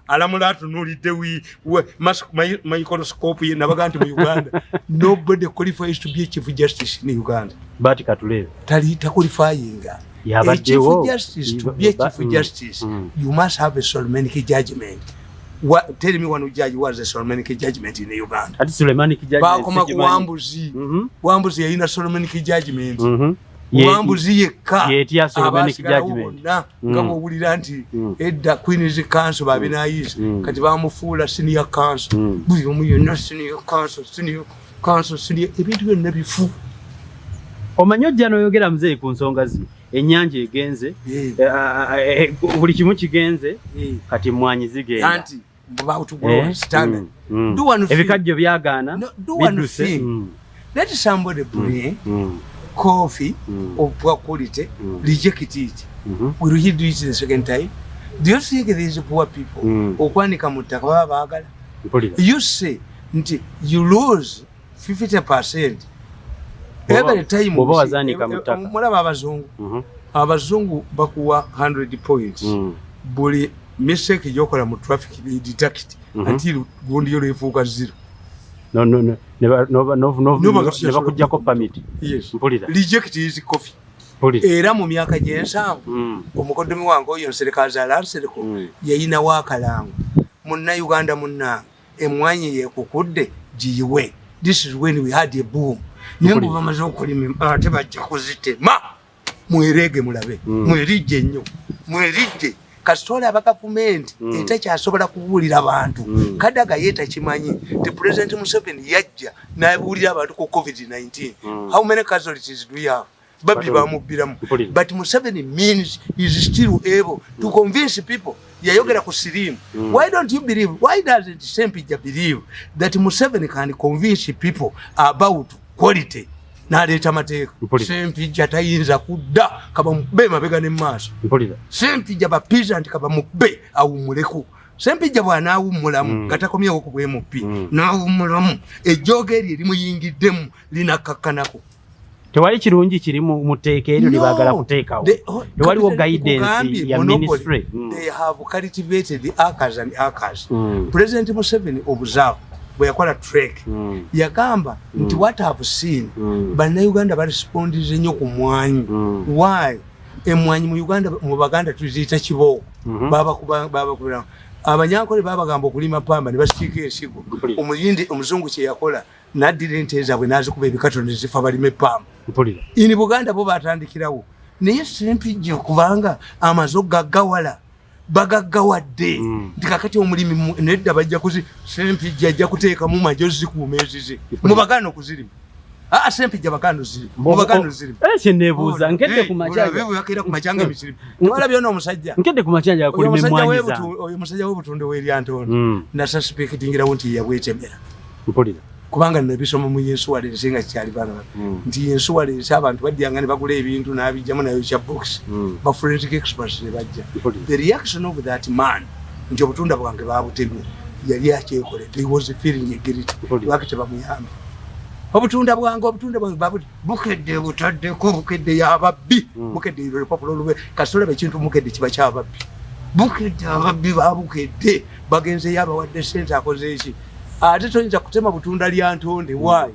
alamula atunuulidde microscope ye nabaga nti mu Uganda nobody qualifies to be a chief justice in Uganda. Bati katulebe. Tali taqualifyinga. A Yabaddewo. chief justice, to be a chief justice, you must have a Solomonic judgment. What, tell me one judge who has a Solomonic judgment in Uganda. Ati Sulemani kijudgment Bakoma ku sikimanyi. Wambuzi. Wambuzi yalina Solomonic judgment. Wambuzi yekka. Yetya Solomonic Abaasigalawo judgment. bonna nga bw'owulira nti edda Queen's Counsel babinayiza, kati bamufuula senior counsel. Buli omu yenna senior counsel, senior counsel, senior, ebintu byonna bifu. Omanyi ojja n'oyogera, muzeeyi, ku nsonga zino, ennyanja egenze, buli kimu kigenze, kati mmwanyi zigenda. Anti bawutugula standard. Do one thing. Ebikajjo byagaana. No, do one bidduse. thing. Let somebody bring coffee of poor quality, reject it. Will he do it the second time? Do you think these poor people okwanika mu ttaka baba baagala? You say nti you lose 50% every time. Bw'oba wazaanika mu ttaka. Mulaba abazungu. Abazungu bakuwa 100 points. Buli mistake gyokola mu traffic, they deduct until gundi yo lwefuuka zero. No, no, no. Ne ba- no- no- no- No, ne bakuggyako permit. Yes. Mpulira. Reject his coffee. Era mu myaka gy'ensanvu, omukoddomi wange oyo Nsereko azaala Nsereko, yayinawo akalango: "Munnayuganda munnange, emwanyi yekukudde giyiwe." This is when we had a boom. Naye mbu bamaze okulima ate bajja kuzitema. Mwerege mulabe. Mwerijje nnyo, mwerijje. Kasita olaba gavumenti etakyasobola kubuulira bantu. Kadaga ye takimanyi nti President Museveni yajja n'abuulira abantu ku COVID-19. How many casualties do we have? Babbi bamubbiramu. But Museveni means is still able to convince people. Yayogera ku sirimu. Why don't you believe, why doesn't Sempija believe that Museveni can convince people about quality n'aleeta amateeka? Sempija tayinza kudda, kabamukube mabega ne maaso. Sempija ba peasant kabamukube awummuleko. Sempija bw'anaawummulamu nga takomyewo ku bwemupi, n'awummulamu, ejjooga eryo erimuyingiddemu linakakkanako. Tewali kirungi kiri mu tteeka eryo lye baagala kuteekawo. Tewaliwo guidance Nkugambye, ya monopoly. ministry. They have cultivated the acres and acres. President Museveni observe Bwe yakola trek, yagamba nti what have seen, Bannayuganda barespondize nnyo ku mwanyi. Why? Emwanyi mu Uganda, mu Baganda tuziyita kibooko. Babakubira Abanyankole, babagamba okulima pamba ne basiika ensigo. Omuyindi, omuzungu kye yakola, n'addira ente zaabwe n'azikuba ebikato ne zifa, balime pamba. In Buganda bo batandikirawo, naye Sempijja kubanga amaze ogaggawala, bagaggawadde nti kakati omulimi nedda, bajja kuzi Sempijja ajja kuteekamu majo zikuuma ezize mu Baganda okuzirima. Aa, Sempijja Baganda ozirima, mu Baganda ozirima. Kyenebuuza, nkedde ku makya. Yakeera ku makya nga emisirimu tewalabye ono omusajja. Nkedde ku makya njagala Oyo kulima omusajja emmwanyi zange. Oyo omusajja w'obutonde w'eryantondo, nasuspectingirawo nti yabwetemera. Kubanga nabisoma mu insurance nga kyali bana nti insurance abantu badyanga ne bagula ebintu n'abijjamu nayo kya box, ba forensic experts ne bajja. The reaction of that man nti obutunda bwange babutemye, yali akyekoledde. He was feeling guilty. Lwaki tebamuyambye? Obutunda bwange, obutunda bwange Bukedde butaddeko, Bukedde yababbi. Bukedde olupapula olube kasitolaba ekintu Bukedde kiba kyababbi. Bukedde, ababbi babukedde bagenzeyo, abawadde sente, akoze eki? Ate toyinza kutema butunda lya ntonde. Why?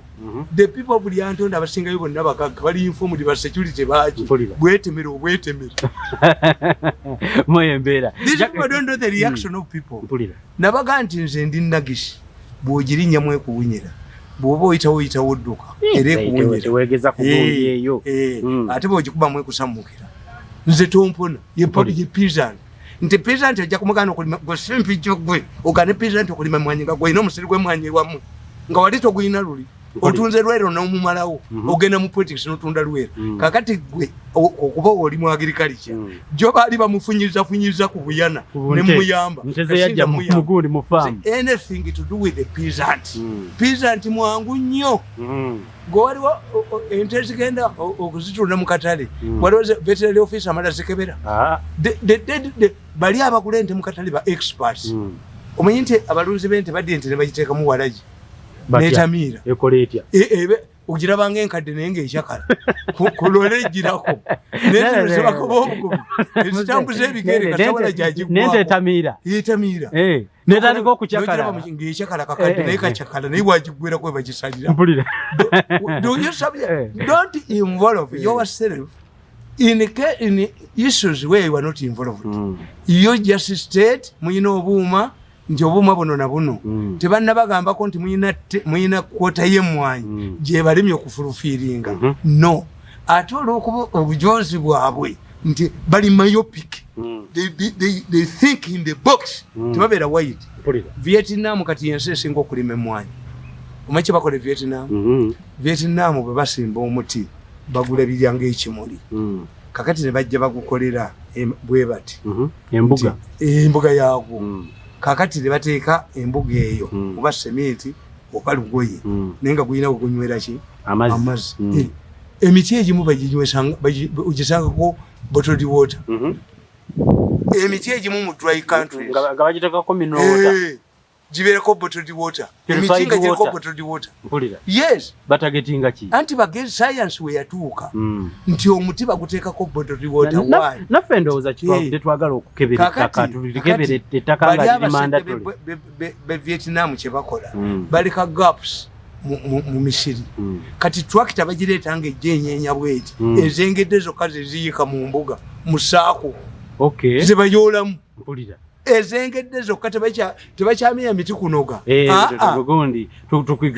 The people of Lyantonde abasingayo bonna bagagga, bali informed, ba security baki. Bwetemera obwetemera. Mweyo embeera. These people don't know the reaction of people. Nabaga nti nze ndi nagisi, bw'ogirinnyamu ekuwunyira, bw'oba oyitawo oyitawo odduka era ekuwunyira. Tewegeza ku gundi eyo. Ate bw'ogikubamu ekusammukira. Nze tompona ye. Ye peasant, nti peasant ojja kumugana okulima gwe Sempijjo, gwe ogane peasant okulima emwanyi nga gwolina omusiri gw'emwanyi ewamu nga wali togulina luli. Otunze Lwero n'omumalawo. Ogenda mu politics n'otunda Lwero. Kakati gwe okuba oli mu agriculture, jo baali bamufunyizafunyiza ku buyana Ku nte. nemuyamba. Nte ze yajja mugundi mu faamu. Anything to do with the peasant, peasant mwangu nnyo. Gwe waliwo ente zigenda okuzitunda mu katale, waliwo veterinary officer amala zikebera. Bali abagula ente mu katale ba experts. Omanyi nti abalunzi b'ente badya ente ne bagiteekamu walagi Batya? Netamiira. Ekola etya? Ogirabanga enkadde naye ngaekyakala kulole egirako nezino zebakoba obukubi ezitambuza ebigere kasawala. Nente Gyagigwako. Etamiira. Etamiira. Netandika okukyakala. Ngaekyakala kakadde, naye kakyakala, naye wagigwerako webagisalira. Do you Don't involve yourself in issues where you are not involved. You just state muyina obuuma nti obuuma buno na buno. Tebannabagambako nti muyina quota y'emmwanyi gyebalemye okufulfiringa. No, ate olwokuba obujozi bwabwe nti bali myopic, they think in the box. Tebabeera wide. Vietnam kati yensi esinga okulima emmwanyi. Omanyi kyebakola e Vietnam? Vietnam bwe basimba omuti bagula birya ngaekimuli. Kakati ne bajja bagukolera bwe bati. Embuga. Nti, embuga yaagwo. Kakati ne bateeka embuga eyo oba seminti oba lugoye, naye nga gulina wegunywera ki? Amazzi. Amazzi. Emiti egimu ogisangako bottled water. Emiti egimu mu dry countries Nga bagitekako mineral water. Gibeereko bottled water. Purified Emiti nga giriko water. bottled water. Mpulira. Yes. Batargetinga ki? Anti bagezi, science we yatuuka nti omuti baguteekako bottled water. Why? Naffe ndowooza tetwagala okukebera ettaka, tulikebere ettaka Bali nga liri abasajja mandatory. be Vietnam kye bakola, baleka gaps mu misiri. Kati tractor bagireeta nga ejja enyeenya bweti, ezengedde zokka zeziyiika mu mbuga mu saako, zebayoolamu. Ezengedde zokka, tebakyamenya miti kunoga. Ah, ah. Gundi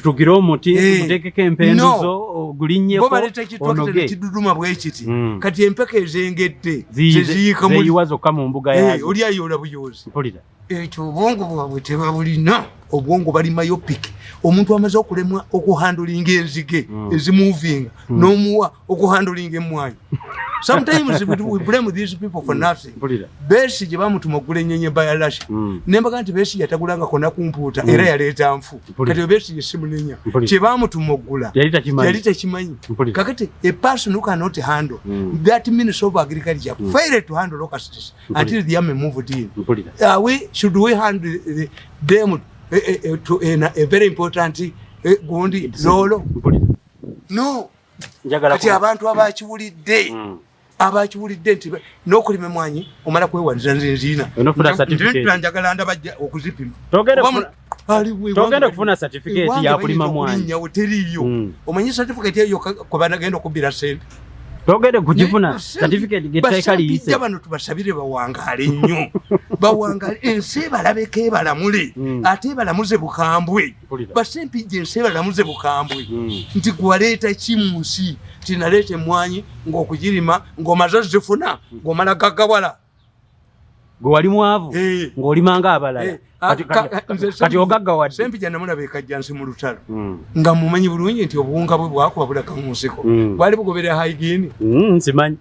tugire omuti, tuguteekeko empenduzo, No. ogulinnyeko, Bo baleeta kitractor onoge. nekiduduma bwe kiti. Kati empeka ezengedde zeziyiika Zeyiwa zokka mu mbuga yazo. Oli ayoola buyoozi. Ekyo obwongo bwabwe tebabulina, obwongo bali myopic. Omuntu amaze okulemwa okuhandlinga enzige ezimuvinga, n'omuwa okuhandlinga emmwanyi. Sometimes we blame these people for nothing. Besigye bamutuma okugula ennyonyi ebayalashi, nembaga nti Besigye yatagulanga kona kumpuuta, era yaleeta nfu. Kati Besigye simunenya. Kyebamutuma okugula Yali takimanyi. yali takimanyi. Kakati a person who cannot handle that minister of agriculture failed to handle locusts until the army moved in. We should we hand them to a very important gundi lolo? No. Njagala Kati abantu abakiwulidde, abakiwulidde nti n'okulima emwanyi omala kwewaliza, nze nziina. Onofuna certificate. Njagala ndabajja okuzipima. Togere Oba Togenda kufuna certificate ya kulima mwanyi. Teriyo. Omanyi certificate eyo kwe banagenda okubbira sente? Togenda kugifuna certificate geteeka liyise. Basajja bano tubasabire bawangaale nnyo, bawangaale, ensi ebalabeko, ebalamule, ate ebalamuze bukambwe. Basempijja, ensi ebalamuze bukambwe nti gwaleeta ki mu nsi? Ti naleeta emwanyi ng'okugirima ng'omaze ozifuna ng'omala gaggawala. Gwe wali mwavu ng'olimanga abalala, kati ogaggawadde. Sempijja namulaba ekajjansi mu lutalo nga mumanyi bulungi nti obuwunga bwe bwakuba bulaga mu nsiko, bwali bugoberera hygiene. Nsimanyi.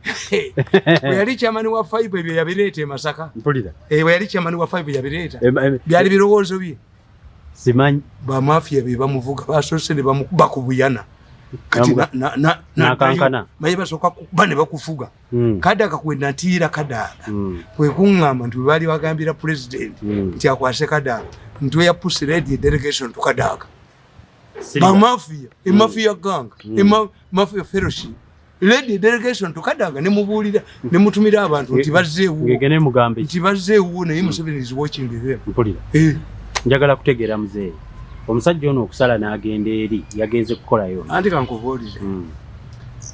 Bwe yali chairman wa five, ebyo yabireeta e Masaka. Bwe yali chairman wa five yabireeta, byali birowoozo bye. Simanyi. Bamafiya be bamuvuga basoose ne bamukuba ku buyana, kati Nakankana. Maye basooka kuba ne bakufuga. Kadaga kwe natiira Kadaga kwe kuŋŋamba nti bwe baali bagambira president nti akwase Kadaga, nti oya pussy led a delegation to Kadaga. Bamafiya, emafia gang, mafia fellowship led a delegation to Kadaga, ne mubuulira ne mutumira abantu nti bazzeewo. Ngegene mugambe. Nti bazzeewo, naye Museveni is watching them. Mpulira. Njagala kutegeera, muzeeyi, omusajja ono okusala n'agenda eri yagenze kukolayo? Anti kankubuulire,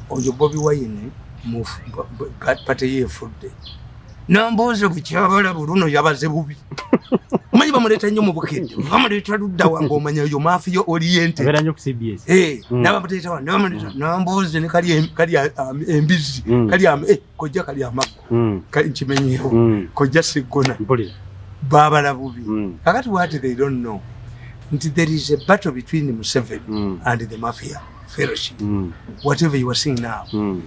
oyo Bobi Wine party ye efudde. Nambuuze bukyabala buluno yabaze bubi, omanyi bamuleeta nnyo mu Bukedde, bamuleeta ludda wange, omanya oyo mafia oriented. Abeera nnyo ku CBS. Nabamuleeta wano, nabamuleeta Nambuuze ne kali embizi, kali kojja kali amaggo, kali nkimenyeewo, kojja siggona. Babala bubi. Kakati what they don't know nti there is a battle between Museveni and the mafia fellowship. Whatever you are seeing now,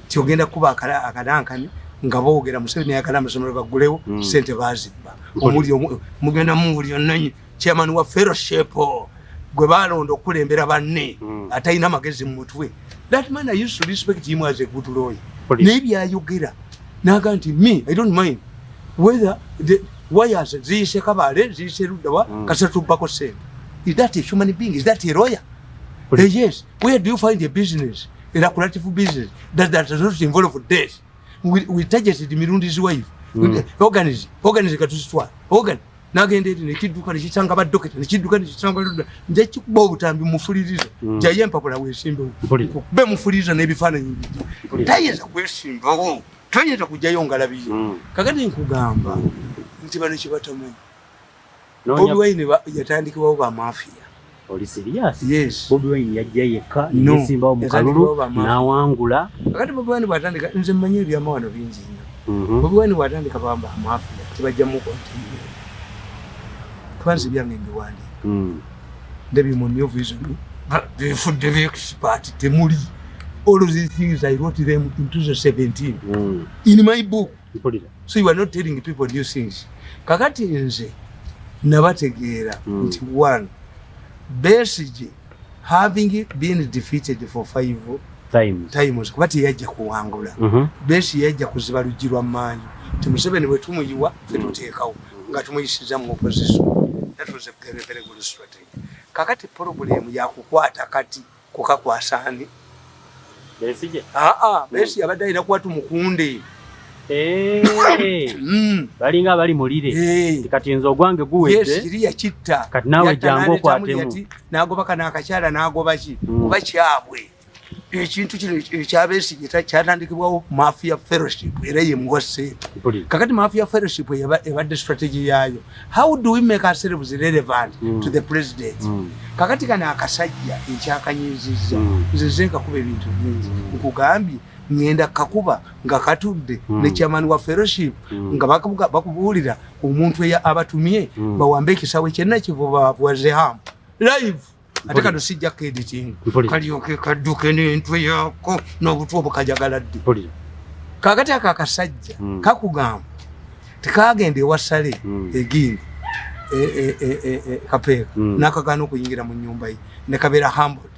ti ogenda kuba akalankani nga boogera Museveni ayagala amasomero baggulewo, sente bazibba. Omuli mugenda muwulira nanyi chairman wa fellowship gwe balonda okukulembera banne, atalina magezi mu mutwe. That man, I used to respect him as a good lawyer, naye byayogera naga nti me, I don't mind whether the wires ziyise Kabale, ziyise luddawa, kasita tubbako sente. Is that a human being? Is that a lawyer? Yes. Where do you find a business, a lucrative business that does not involve death? We targeted Mirundi's wife. Organize, organize katuzitwala organ, nagenda eri nekidduka nekisanga badokita, nekidduka nekisanga ludda. Nja kikuba obutambi mufuliriza. Jayo empapula wesimbewo, kube mufuliriza n'ebifaananyi bijja. Tayinza kwesimbawo, tayinza kujjayo ngalabiye. Kakati nkugamba nti bano kyebatamanyi, Bobi Wine yatandikibwawo bamafia. Oli serious? Yes. Bobi Wine yajja yekka neyesimbawo mu kalulu n'awangula. Kakati Bobi Wine bwatandika, nze mmanyi ebyamawano bingi nnyo. Bobi Wine bwatandika, bamba amafia tebajja mukontinue kuba nze byange mbiwandiika. Ndabye mu New Vision bifudde expert, temuli. All of these things I wrote them in 2017 in my book. So you are not telling people new things. Kakati nze nabategeera nti one, Besigye having been defeated for five times, times, kuba teyajja kuwangula. Besigye yajja kuziba luggi lwa maanyi ti Museveni bwe tumuyiwa fe tuteekawo nga tumuyisiza mu opposition. That was a very, very good strategy. Kakati problem yakukwata kati kukakwasa ani? Besigye. Aa, Besigye abadde alina kuba tumukunde. Balinga abali mulire. Kati nze ogwange guwedde. Kiri yakitta. Kati naawe jangu okwatemu. N'agoba kano akakyala, n'agoba ki, kuba kyabwe. Ekintu kino ekyabesigye kyatandikibwawo mafia fellowship, era yemuwa sente. Kakati mafia fellowship ebadde strategy yaayo, how do we make ourselves relevant to the president? Kakati kano akasajja ekyakanyiizizza, nze nze nkakuba ebintu bingi. Nkugambye ngenda kakuba nga katudde ne chairman wa fellowship, nga bakubuulira omuntu eya abatumye bawambe ekisawe kyennakivuba wazehamu live, ate kano sijja editing, kalyoke kadduke n'entwe yako n'obutwa obukajagaladde. Kakati ako akasajja kakugamba tekagenda ewasale egindi Kapeeka, nakagaana okuyingira mu nyumba ye, nekabeera humbled,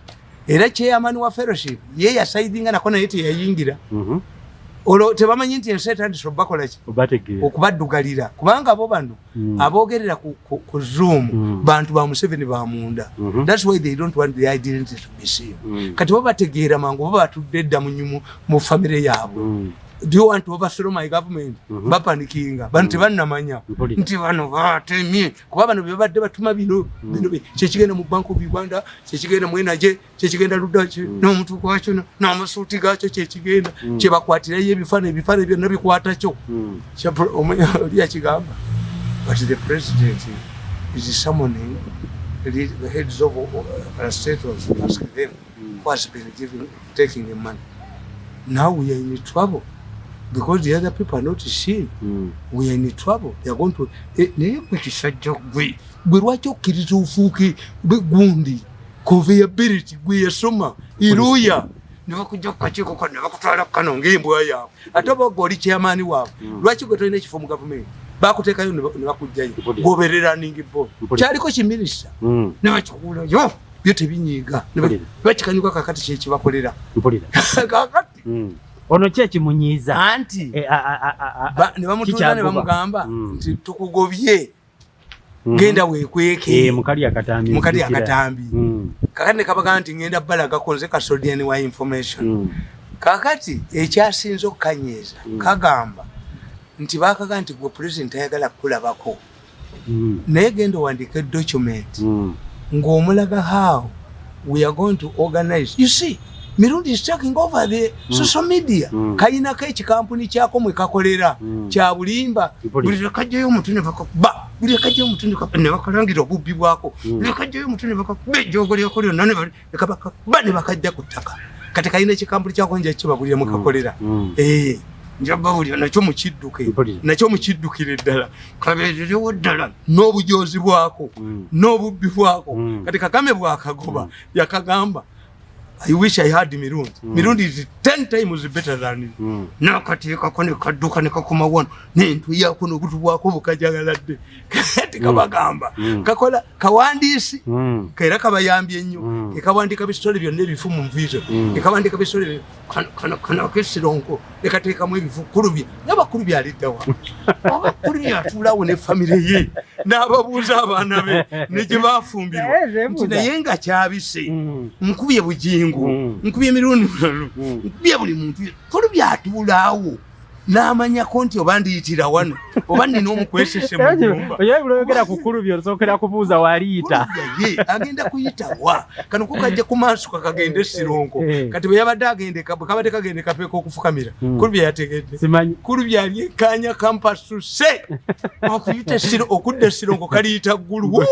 era chairman wa fellowship ye yasaidinga nako, naye teyayingira. Olwo tebamanyi nti ensi etandise obakolaki, okubaddugalira, kubanga bo bano aboogerera ku Zoom bantu ba Museveni bamunda. That's why they don't want the identity to be seen. Kati bo bategeera mangu, bo batudde edda mu famire yaabwe. Do you want to overthrow my government?" Bapanikinga bano, tebannamanya nti bano batemye, kuba bano bebadde batuma bino bino kyekigenda mu Bank of Uganda, kyekigenda mu Energy, kyekigenda ludda n'omutu gwakyo n'amasuuti gaakyo, kyekigenda kyebakwatirayo ebifaananyi, ebifaananyi byonna bikwata kyo. Oli yakigamba, but the president is summoning the heads of parastatals to ask them who has been giving, taking the money. Now we are in trouble because the other people are not seen. We are in trouble. They are going to naye gwe kisajja gwe, gwe lwaki okkiriza ofuuke gundi conveyability? Gwe yasoma iruya ne bakujja ku kakiiko kano ne bakutwala kano ng'embwa yaabwe, ate oba gwe oli chairman waabwe. Lwaki gwe tolina ekifo mu gavumenti? Bakuteekayo ne bakugjayo. Goberera running board. Kyaliko kiminisita ne bakikulayo, byo tebinyiiga. Bakikanyuka. Kakati kyekibakolera kakati. Ono ki ekimunyiiza? Anti Eh, ne bamutuuza ne kikyagoba. bamugamba nti tukugobye, genda weekweke. Mukali akatambi. Mukali nzijukira. akatambi. Kakati ne kabagamba nti ngenda balagako nze custodian wa information. Kakati ekyasinze okukanyiiza, kagamba nti bakaga nti gwe president ayagala kukulabako, naye genda owandiike document ng'omulaga how we are going to organize. You see, Mirundi is taking over the social media. Kayinako ekikampuni kyako mwe kakolera kya bulimba. Buli lwekajjayo omuntu ne bakakuba, buli lwekajjayo omuntu ne bakalangira obubbi bwako, buli lwekajjayo omuntu ne bakakuba ejjoogo lyako lyonna ne kabakakuba ne bakajja ku ttaka. Kati kalina ekikampuni kyako, nja kibabulira mwe kakolera. Eh, nja babulira nakyo mukidduke. Nakyo mukiddukire ddala, kabeererewo ddala n'obujoozi bwako n'obubbi bwako. Kati Kagame bwakagoba yakagamba, "I wish I had Mirundi." Mirundi is 10 times better than you. Nakateekako ne kadduka ne kakoma wano n'entwe yako n'obutu bwako bukajagaladde. Kati kabagamba kakola kawandiisi era kabayambye nnyo. Ekawandiika bisitole byonna ebifu mu nviizo. Ekawandiika bisitole kano kesironko nekateekamu ebifu. Kulubya nabakulu byaliddawa? Abakulu byatuulawo ne famire ye n'ababuuza abaana be ne gye bafumbirwa Eh, nti naye nga kyabise, nkubye Bugingo, nkubye Mirundi Mulalu, nkubye buli muntu. Kulu byatuulaawo n'amanyako nti oba ndiyitira wano oba nina omukwesese mu nyumba. Oye, bulogera ku Kulubya, osookera kubuuza waliyita. Ye agenda kuyitawa? Kano ko kajja ku maaso kakagende Sironko. Kati bwe yabadde agende, bwe kabadde kagende kapeeka okufukamira, Kulubya yategedde. Simanyi. Kulubya alyekanya kampasuse okuyita Siro, okudda Sironko kaliyita ggulu. Wuu!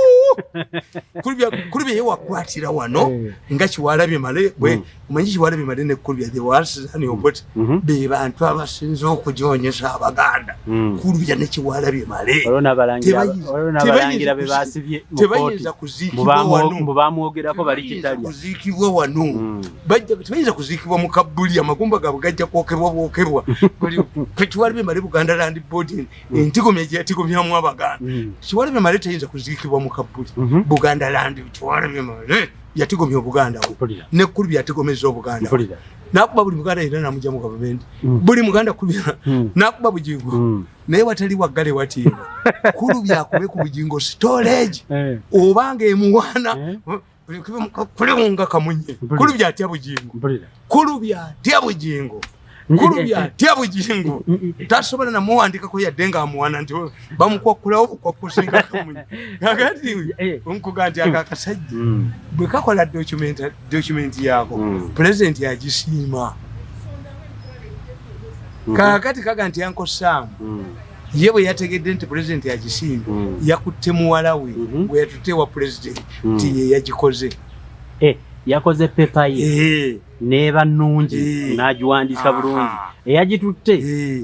Kulubya ye wakwatira wano nga Kiwalabye Male bwe omanyi Kiwalabye Male ne Kulubya the wasani Obote be bantu abasinze okujonyesa Abaganda. Kulubya ne Kiwalabye Male Waliwo n'abalangira be basibye mu kooti. Tebayinza kuziikibwa wano. Mbu bamwogerako bali Tebayinza kitalya. kuziikibwa wano. Bajja tebayinza kuziikibwa mu kabbuli, amagumba gaabwe gajja kwokebwa bwokebwa. Kiwalabye Male, Buganda Land Board entigomya gye yatigomyamu Abaganda. Kiwalabye Male teyinza kuziikibwa mu kabbuli. Buganda Land, Kiwalabye Male yatigomya Obuganda we. Ne Kulubya yatigomeza Obuganda we. Nakuba buli Muganda yenna namugya mu gavumenti. Buli Muganda Kulubya nakuba Bugingo. Naye watali waggale watiibwa, Kulubya akube ku Bugingo storage obanga emuwaana kulewunga kamunye. Kulubya atya Bugingo. Kulubya atya Bugingo. Kulubya atya Bugingo, tasobola namuwandikako yadde ngaamuwana nti bamukwakulawo bukwakusinga kamunye. Kakati nkuga nti ako akasajja bwe kakola document yaako, president yagisiima. Kakati kaga nti Uncle Sam ye bwe yategedde nti president yagisiima, yakutte muwala we gwe yatutte wa president nti ye yagikoze. Eh, yakoze paper ye n'eba nnungi n'agiwandiika bulungi, eyagitutte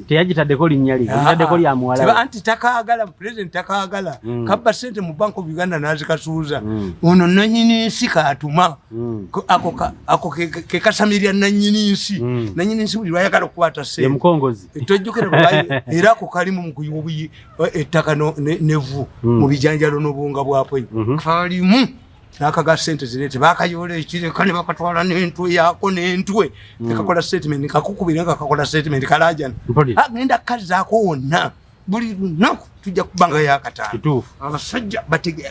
teyagitaddeko linnya lye, yagitaddeko lya muwala we. Anti takaagala, president takaagala. Kabba sente mu Bank of Uganda n'azikasuuza. Ono nanyini nsi kaatuma. Ako ke kasamirya nanyini nsi. Nanyini nsi buli lwayagala okukwata Ye sente mukongozi. Tojjukira era ako kalimu mu kuyiwa ettaka nevu mu bijanjalo n'obuwunga bwa ponyi. Kalimu nakaga sente zirete, bakayoola ekireka ne bakatwala n'entwe yaako n'entwe nekakola statement, kakukubira nga kakola statement kalajana. Agenda kazzaako wonna. Buli lunaku tujja kubanga yakataano. Kituufu. Abasajja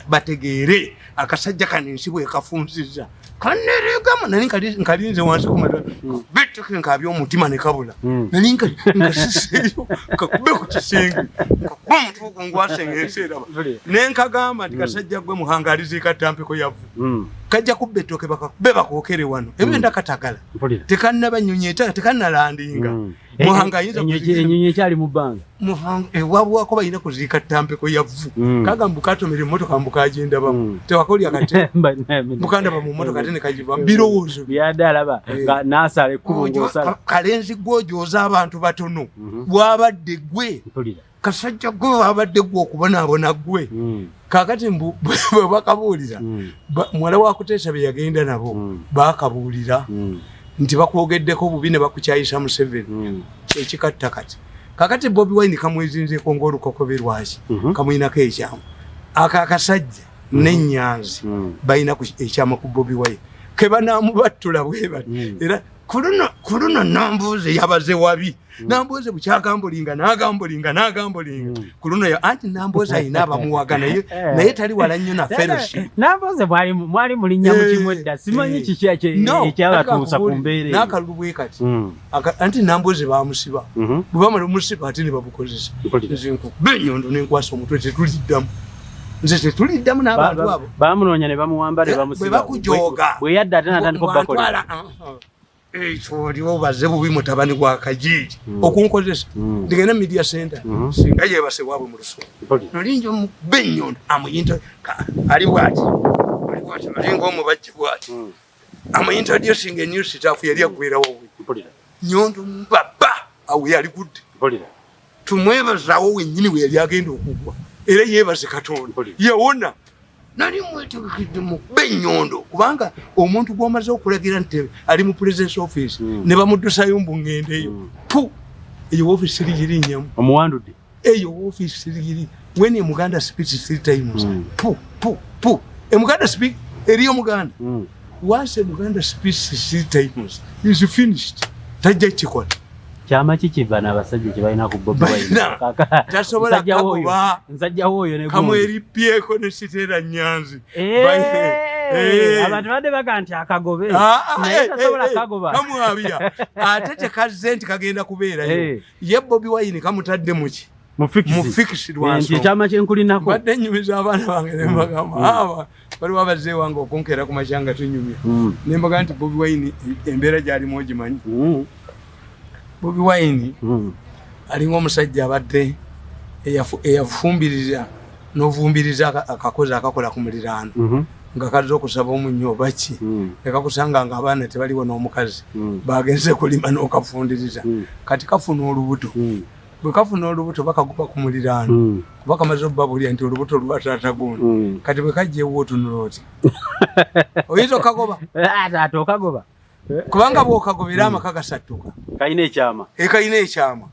bategeere akasajja kano ensi bwe kafunzizza kaneregamu. Nali nkalinze wansi ku mata beteke nkabya omutima ne kabula. Nali nkasiseeyo kakube ku kisenge, nkakuba omutwe ogungwasenga ensi eraba. Ne nkagamba nti kasajja gwe Muhanga aliziika tampeko yavu. Kajja kubba ettooke, bakakube bakookere wano ebyo ndakatagala. Tekannaba nnyonyi eta tekannalandinga. Muhanga ayinza Ennyonyi ekyali mu bbanga. Muhanga ewabwako balina kuziika tampeko yavu. Kagamba katomera emmotoka mbu kagendabamu. Tewakolya kate mukandaba mu mmotoka ate ne kagiva birowoozo. Byadde alaba nga n'asala ekkubo ng'osala. Kalenzi gw'ojooza abantu batono. Bwabadde gwe. Kasajja gwe wabadde gwe okubonaabona gwe. Kakati mbu bwe bakabuulira muwala wa Kuteesa be yagenda nabo bakabuulira nti bakwogeddeko bubi ne bakukyayisa Museveni. Kyekikatta kati. Kakati Bobi Wine kamwezinzeeko ng'olukokobe lwaki kamwinako ekyama. Ako akasajja n'ennyanzi balina ekyama ku Bobi Wine ke banaamubattula bwe bati. Era ku luno Nambuuze yabaze wabi. Nambuuze bukyagambulinga n'agambulinga n'agambulinga. Ku luno anti Nambuuze alina abamuwaga naye naye tali wala nnyo na fellowship. Nambuuze mwali mulinnya mu kimu edda, simanyi kiki ekyabatuusa ku mbeera eyo. N'akalulu bwe kati. Anti Nambuuze baamusiba. Bwe bamala omusiba ate ne babukozesa. Nze nkuba ennyondo nenkwasa omutwe, tetuliddamu. Nze tetuliddamu n'abantu abo. Bamunoonya ne bamuwamba ne bamusiba. Bwe bakujooga. Bwe yadda ate n'atandika okubakolera. Ekyo oli obaze bubi mutabani wa Kajiiji okunkozesa. Ndigenda media center singa yeebase waabwe mu lusuku. Nolinja omukuba ennyondo amuyinta ali bw'ati, ali bw'ati, alinga omubajji bw'ati. Amuintroducing a new staff yali aggwerawo we. Nyondo mbaba awo yali gudde. Tumwebazawo wennyini we yali agenda okugwa era yeebaze Katonda yawona. Nali mwetegekedde mukube ennyondo kubanga omuntu gw'omaze okulagira nti ali mu presidence office ne bamuddusayo mbu ŋŋendeyo. Pu, eyo office sirigirinyamu. Omuwandudde. Eyo office sirigiri. When a Muganda speaks three times, pu pu pu, a Muganda speak eriyo Muganda. Once a Muganda speaks three times, is finished. Tajja kikola. Kyama ki kiva n'abasajja kye balina ku Bobi Wine? Balina. Tasobola Musajja w'oyo. kagoba. Musajja w'oyo ne gundi. Kamweripyeko ne Siteera Nyanzi. Abantu badde baga nti akagobe naye tasobola kagoba. Kamwabya ate tekazze nti kagenda kubeerayo. Ye Bobi Wine kamutadde muki? Mu fix. Mu fix lwa Nti nsonga. ekyama kye nkulinako. Mbadde nnyumiza abaana bange ne mbagamba aba waliwo abazze ewange okunkeera ku makya nga tunyumya. Ne mbaga nti Bobi Wine embeera gy'alimu ogimanyi. Bobi Wine alinga omusajja abadde eyafumbiriza n'ovumbiriza akakozi akakola ku muliraano nga kazze okusaba omunnyo oba ki ne kakusanga nga abaana tebaliwo n'omukazi bagenze kulima n'okafundiriza. Kati kafuna olubuto. Bwe kafuna olubuto bakaguba ku muliraano kuba kamaze obbabulira nti olubuto lwa taata gundi. Kati bwe kajja ewuwo otunula oti oyinza okagoba? Ate okagoba. Kubanga bw'okagobera amaka gasattuka. Kalina ekyama. Kalina ekyama.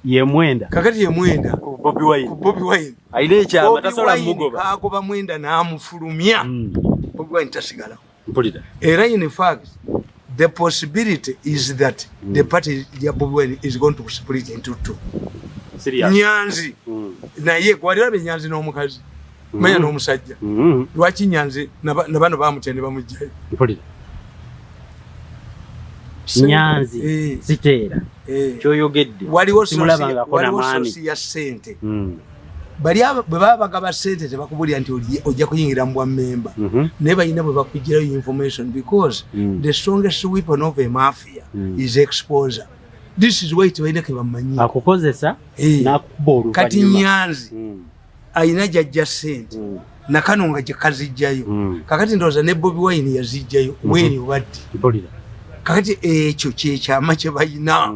Ye Mwenda. Kakati ye Mwenda. Ku Bobi Wine. Ku Bobi Wine. Alina ekyama Bobi tasobola Wine mugoba. kagoba Mwenda n'amufulumya. Bobi Wine tasigalawo. Era in fact the possibility is that the party ya Bobi Wine is going to split into two. Serious. Nyanzi naye gwali olaba Nyanzi n'omukazi manya n'omusajja. Lwaki Nyanzi na bano bamutya ne bamugjayo? Mpulira. Nyanzi Siteera kyoyogedde Waliwo simulabangako namaani. Source ya ssente. Bali bwe baba bagaba ssente tebakubulira nti ojja kuyingira mu bwa memba. Naye balina bwe bakugirayo information because the strongest weapon of a mafia is exposure. This is why tebalina ke bamanyi. Akukozesa n'akukuba Kati oluvannyuma. Nyanzi ayina gy'ajja ssente nakano nga gye kazijjayo. Kakati ndowooza ne Bobi Wine yazijjayo weeni obadde. Kakati ekyo kyekyama kye balina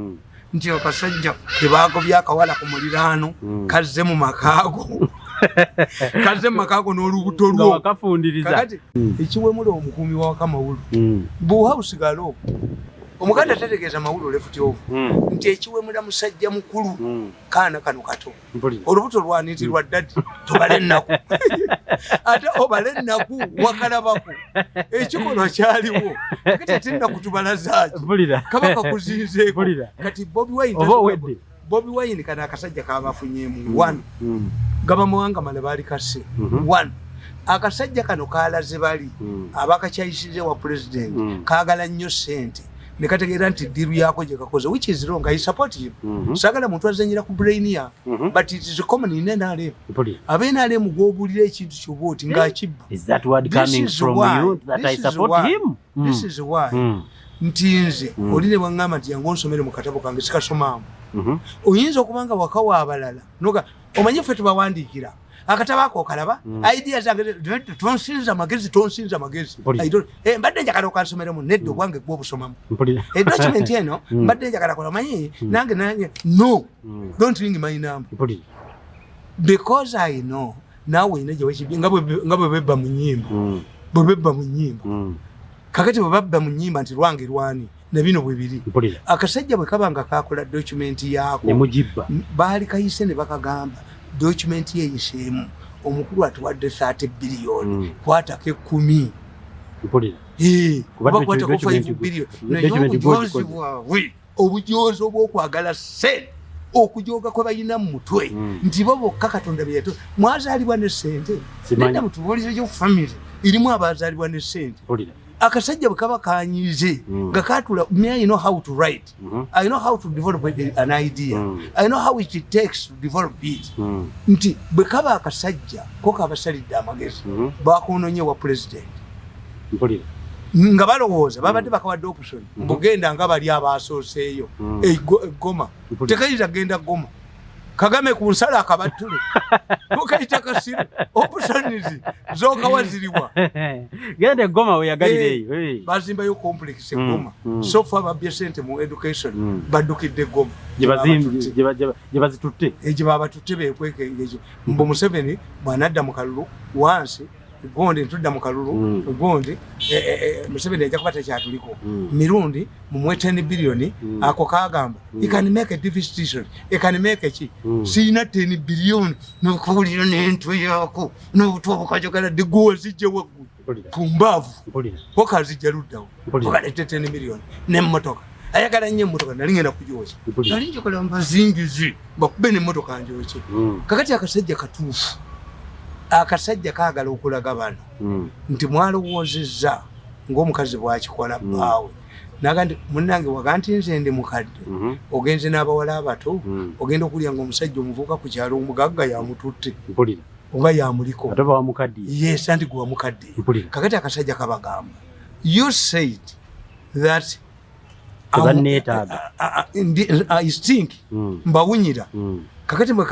nti akasajja kebagobye akawala ku muliraano kazze mu makaago, kazze mu makaago n'olubuto Nga lwo. wakafundiriza. Kakati ekiwemula omukuumi wawaka mawulu buwa busigala okwo. Omuganda tategeeza mawulu left off nti ekiwemula musajja mukulu kaana kano kato. Olubuto lwaniti lwa ddadi tobale ennaku ate obale ennaku wakalabako ekikolwa kyaliwo. Kakati ate ennaku tubala zaaki? Kaba kakuzinzeeko. Kati Bobi Wine Oba owedde. Bobi Wine kano akasajja kabafunyemu one, gaba muwanga mala baali kase. One, akasajja kano kalaze bali abakakyayisize wa president, kagala nnyo sente ne kategeera nti deal yako gye kakoze, which is wrong. I support him. Saagala muntu azanyira ku brain ya, but it is common in NRM. Abe NRM gw'obuulira ekintu kyoba oti ng'akibba. Is that word coming from you that I support him? This is why nti nze oli ne bwaŋŋamba nti yange onsomere mu katabo kange, sikasomaamu. Oyinza okuba nga wakawa abalala noga omanyi ffe tubawandiikira akatabo ako okalaba, idea zange, tonsinza magezi, tonsinza magezi. Mbadde njagala okansomeremu, nedda, obwange gwobusomamu. Edocument eno mbadde njagala kola manyi nange nange no, don't ring my number because I know naawe olina gye nga bwe bebba mu nnyimba, bwe bebba mu nnyimba. Kakati bwe babba mu nnyimba nti lwange lwani, nabino bwe biri. Akasajja bwe kaba nga kakola document yaako, baali kayise ne bakagamba document yeyiseemu, omukulu atuwadde 30 billion, kwatako 10, oba kwatako 5 billion. Naye obujozi bwabwe, obujozi obwokwagala sente, okujoga kwe balina mu mutwe nti bo bokka Katonda bye yato mwazaalibwa ne sente. Nedda, mutubuulize family erimu abazaalibwa ne sente. Akasajja bwe kaba kanyize nga katula me, I know how to write, I know how to develop an idea, I know how it takes to develop it. Nti bwe kaba akasajja ko kabasalidde amagezi, bakunonye wa president nga balowooza babadde bakawadde option mbugenda nga bali abasooseeyo egoma. Tekayinza genda Goma, Kagame ku nsala akabattule mukayita kasiru. Options zokawa ziriwa? Genda egoma weyagalire eyo. Bazimbayo complex egoma. So far babbye sente mu education, baddukidde Goma. Gye bazitutte. Gye babatutte bekwekengekyo mbu Museveni bw'anadda mu kalulu wansi gondi ntudda mu kalulu gondi, Museveni ajja kuba takyatuliko. Mirundi mumuwe 10 billion. Ako kagamba he can make a decision, he can make ki. Sirina 10 billion nokuwulira n'entwe yaako n'obutwa obukajagala diguwa zijja waggulu pumbaavu pokazijja luddawo obalete 10 million n'emmotoka. Ayagala nnyo emmotoka. Nali ngenda kugyokya, nali njagala mbazingizi bakube n'emmotoka njokye. Kakati akasajja katuufu, akasajja kaagala okulaga bano nti mwalowoozezza ng'omukazi bw'akikola bbaawe naga nti munnange waga nti nze ndi mukadde, ogenze n'abawala abato, ogenda okulya nga omusajja omuvubuka ku kyalo omugagga yamututte oba yamuliko. Yes, anti gwe wamukadde. Kakati akasajja kabagamba, you said that I stink, mbawunyira. Kakati bwe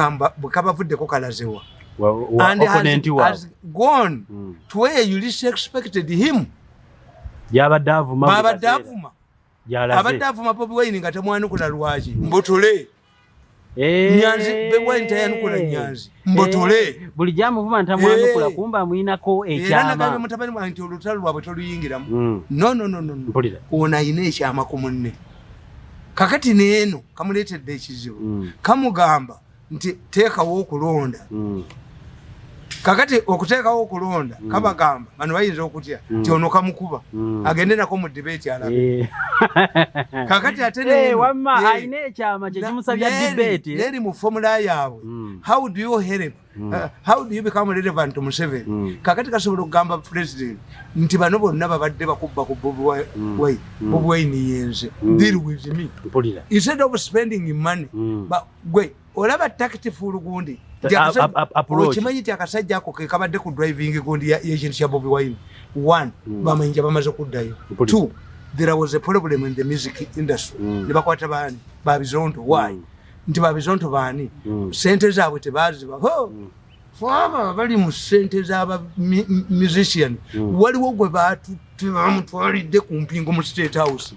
kabavuddeko kalazewa and has gone to where you least expected him. Yabadde avuma. Babadde avuma, abadde avuma Bobi Wine nga temwanukula. Lwaki mbotole Nyanzi? Bobi Wine tayanukula Nyanzi, mbotole. Buli gyamuvuma ntamwanukula, kumba amuyinako ekyama. Era nagambye mutabani wange nti olutalo lwabwe toluyingiramu. No, no, no, no, ono ayina ekyama ku munne. Kakati neeno kamuleetedde ekizibu, kamugamba nti teekawo okulonda. Kakati okuteekawo okulonda, kabagamba bano bayinza okutya ti ono kamukuba agende nako mu debate alabe. Kakati ate wamma ayina ekyama kyekimusabya debate. Neri mu formula yaabwe, how do you help, how do you become relevant to Museveni? Kakati kasobola okugamba president nti bano bonna babadde bakubba ku Bobi Wine, Bobi Wine yenze, deal with me instead of spending money. Gwe olaba tactful gundi, okimanyi nti akasajja ako ke kabadde ku driving gundi y'ekintu kya Bobi Wine. One, bamayinja bamaze kuddayo. Two, there was a problem in the music industry. Ne bakwata baani? Babizonto. Why? Nti babizonto baani? Sente zaabwe tebaziba. Aba bali mu sente z'aba musician. Waliwo gwe batutte bamutwalidde ku mpingo mu State House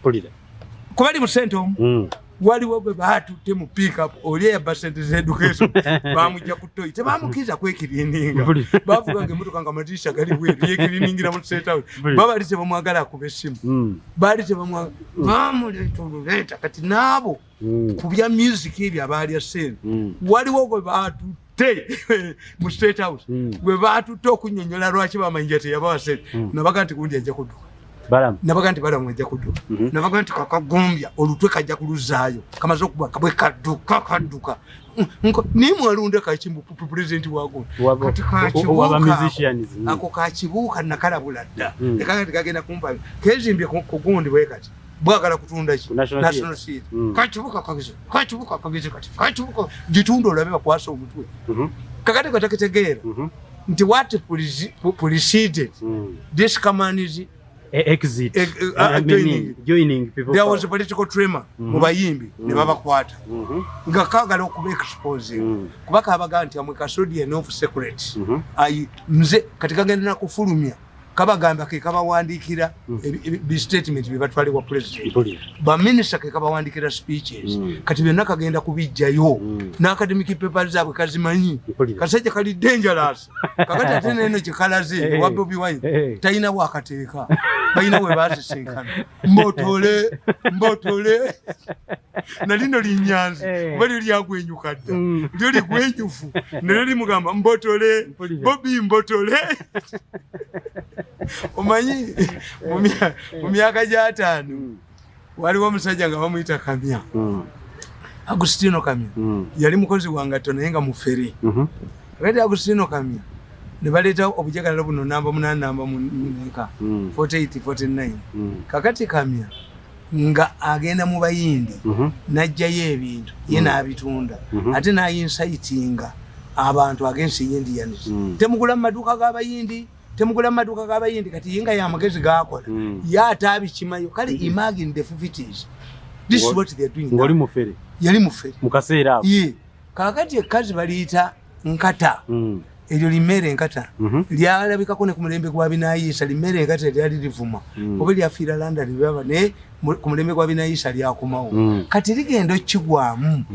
kubali mu sente omu. Waliwo gwe batutte mu pickup, oli eyabba sente z'education, bamujja ku toyi, tebamukkiriza kwekirininga, bavuga nga emotoka nga amadirisha gali bweru, yekiriningira mu State House. Babali tebamwagala akuba essimu, baali tebamwagala, bamuleeta oluleeta. Kati n'abo ku bya music ebyo abaalya sente, waliwo gwe batutte mu State House, gwe batutte okunyonyola lwaki bamayinja teyabawa sente. Nabaga nti gundi ajja kudduka. Balamu. Nabaga nti Balamu ajja kudduka. Nabaga nti kakagombya olutwe kajja kuluzaayo, kamaze okuba kabwe kadduka kadduka. Naye mwalonda kakimbu pulezidenti wago. Kati Waba kakibuuka musicians. Ako kakibuuka nakalabula dda. Tekagati kagenda kumpa kezimbye ku gundi bwe kati bwagala kutunda ki? Ku National National Theatre. Kakibuuka kageze, kakibuuka kageze, kati kakibuuka gitunda olabe bakwasa omutwe. Kakati katakitegeera nti what preceded this command Exit. Joining. Joining people. There was a political tremor mu bayimbi ne babakwata nga kagala okuba exposing kuba kabaga nti amwe custodian of secrets. Ayi nze kati kagenda nakufulumya kabagamba ke kabawandiikira bi statement bye batwale wa president, baminisita ke kabawandiikira speeches. Kati byonna kagenda kubijjayo n'academic papers zaabwe kazimanyi. Kasajja kali dangerous. Kakati ate neno kyekalaze wa Bobi Wine talina bwakateeka, balina we basisinkana mbotole mbotole nalino linyanzi oba lyo lyagwenyuka dda. Lyo ligwenyufu nalyo limugamba mbotole. Bobi mbotole. Omanyi mu myaka gy'ataano waliwo omusajja nga bamuyita Kamya, Agustino Kamya. Yali mukozi wa ngatto naye nga mufere. Kakati Agustino Kamya ne baleeta obujagalalo buno namba 8 namba muneka 48 49. Kakati Kamya nga agenda mu Bayindi n'ajjayo ebintu ye n'abitunda ate n'ayincitinga abantu against Indians. Temugula mu maduuka g'Abayindi, temugula mu maduuka g'Abayindi. Kati ye nga yamagezi gakola ye ate abikimayo. Kale imagine the 50s, this is what they are doing now. Ng'oli mufere. Yali mufere. Mu kaseera ako. Ye kakati ekkazi baliyita nkata. Eryo limere enkata lyalabikako ne ku mulembe gwa Binayiisa. Limere enkata lyali livuma oba lyafiira London byaba, naye ku mulembe gwa Binayiisa lyakomawo. Kati ligenda okigwamu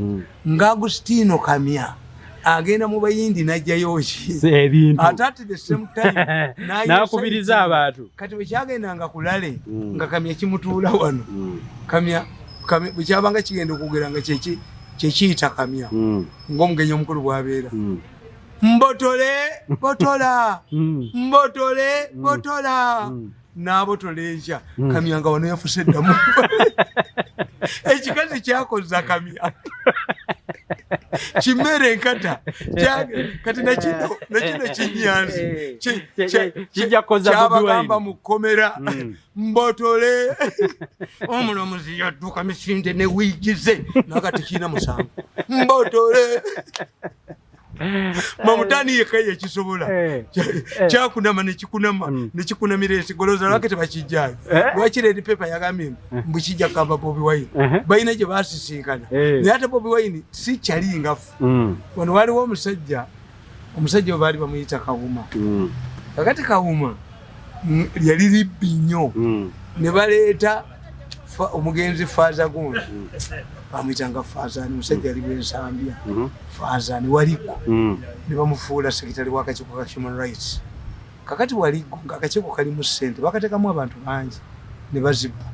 nga Agustino Kamya agenda mu Bayindi n'ajjayo ki? Ebintu. Ate at the same time n'akubiriza abantu. Kati bwe kyagendanga ku rally nga Kamya kimutuula wano. Kamya bwe kyabanga kigenda okwogera nga kyekiyita Kamya ng'omugenyi omukulu bw'abeera. Mbotole botola mbotole botola n'abotola enkya. Kamya nga wano yafuse eddamu. Ekikazi kyakoza Kamya kimere enkata. Kati nakino kinyanzi Kijja kukoza Bobi kyabagamba Wine. mu kkomera mbotole omulamuzi yadduka misinde ne wiigize nakati kiina musango mbotole mamutani yekka yekisobola. Kyakunama nekikunama nekikunamira ensigoloza lwaki tebakijjayo? Lwaki Red Pepper yagambye mbu kijja kugamba Bobi Wine? Balina gye basisinkana. Naye ate Bobi Wine si kyali ngafu. Wano waliwo omusajja, omusajja we baali bamuyita Kawuma. Kakati Kawuma yali libbi nnyo. Ne baleeta omugenzi Faaza gundi bamuyitanga Faazani, musajja yali bwensambya. Faazani Waliggo ne bamufuula sekitale w'akakiiko ka human rights. Kakati Waliggo ng'akakiiko kalimu ssente, bakateekamu abantu bangi ne bazibba.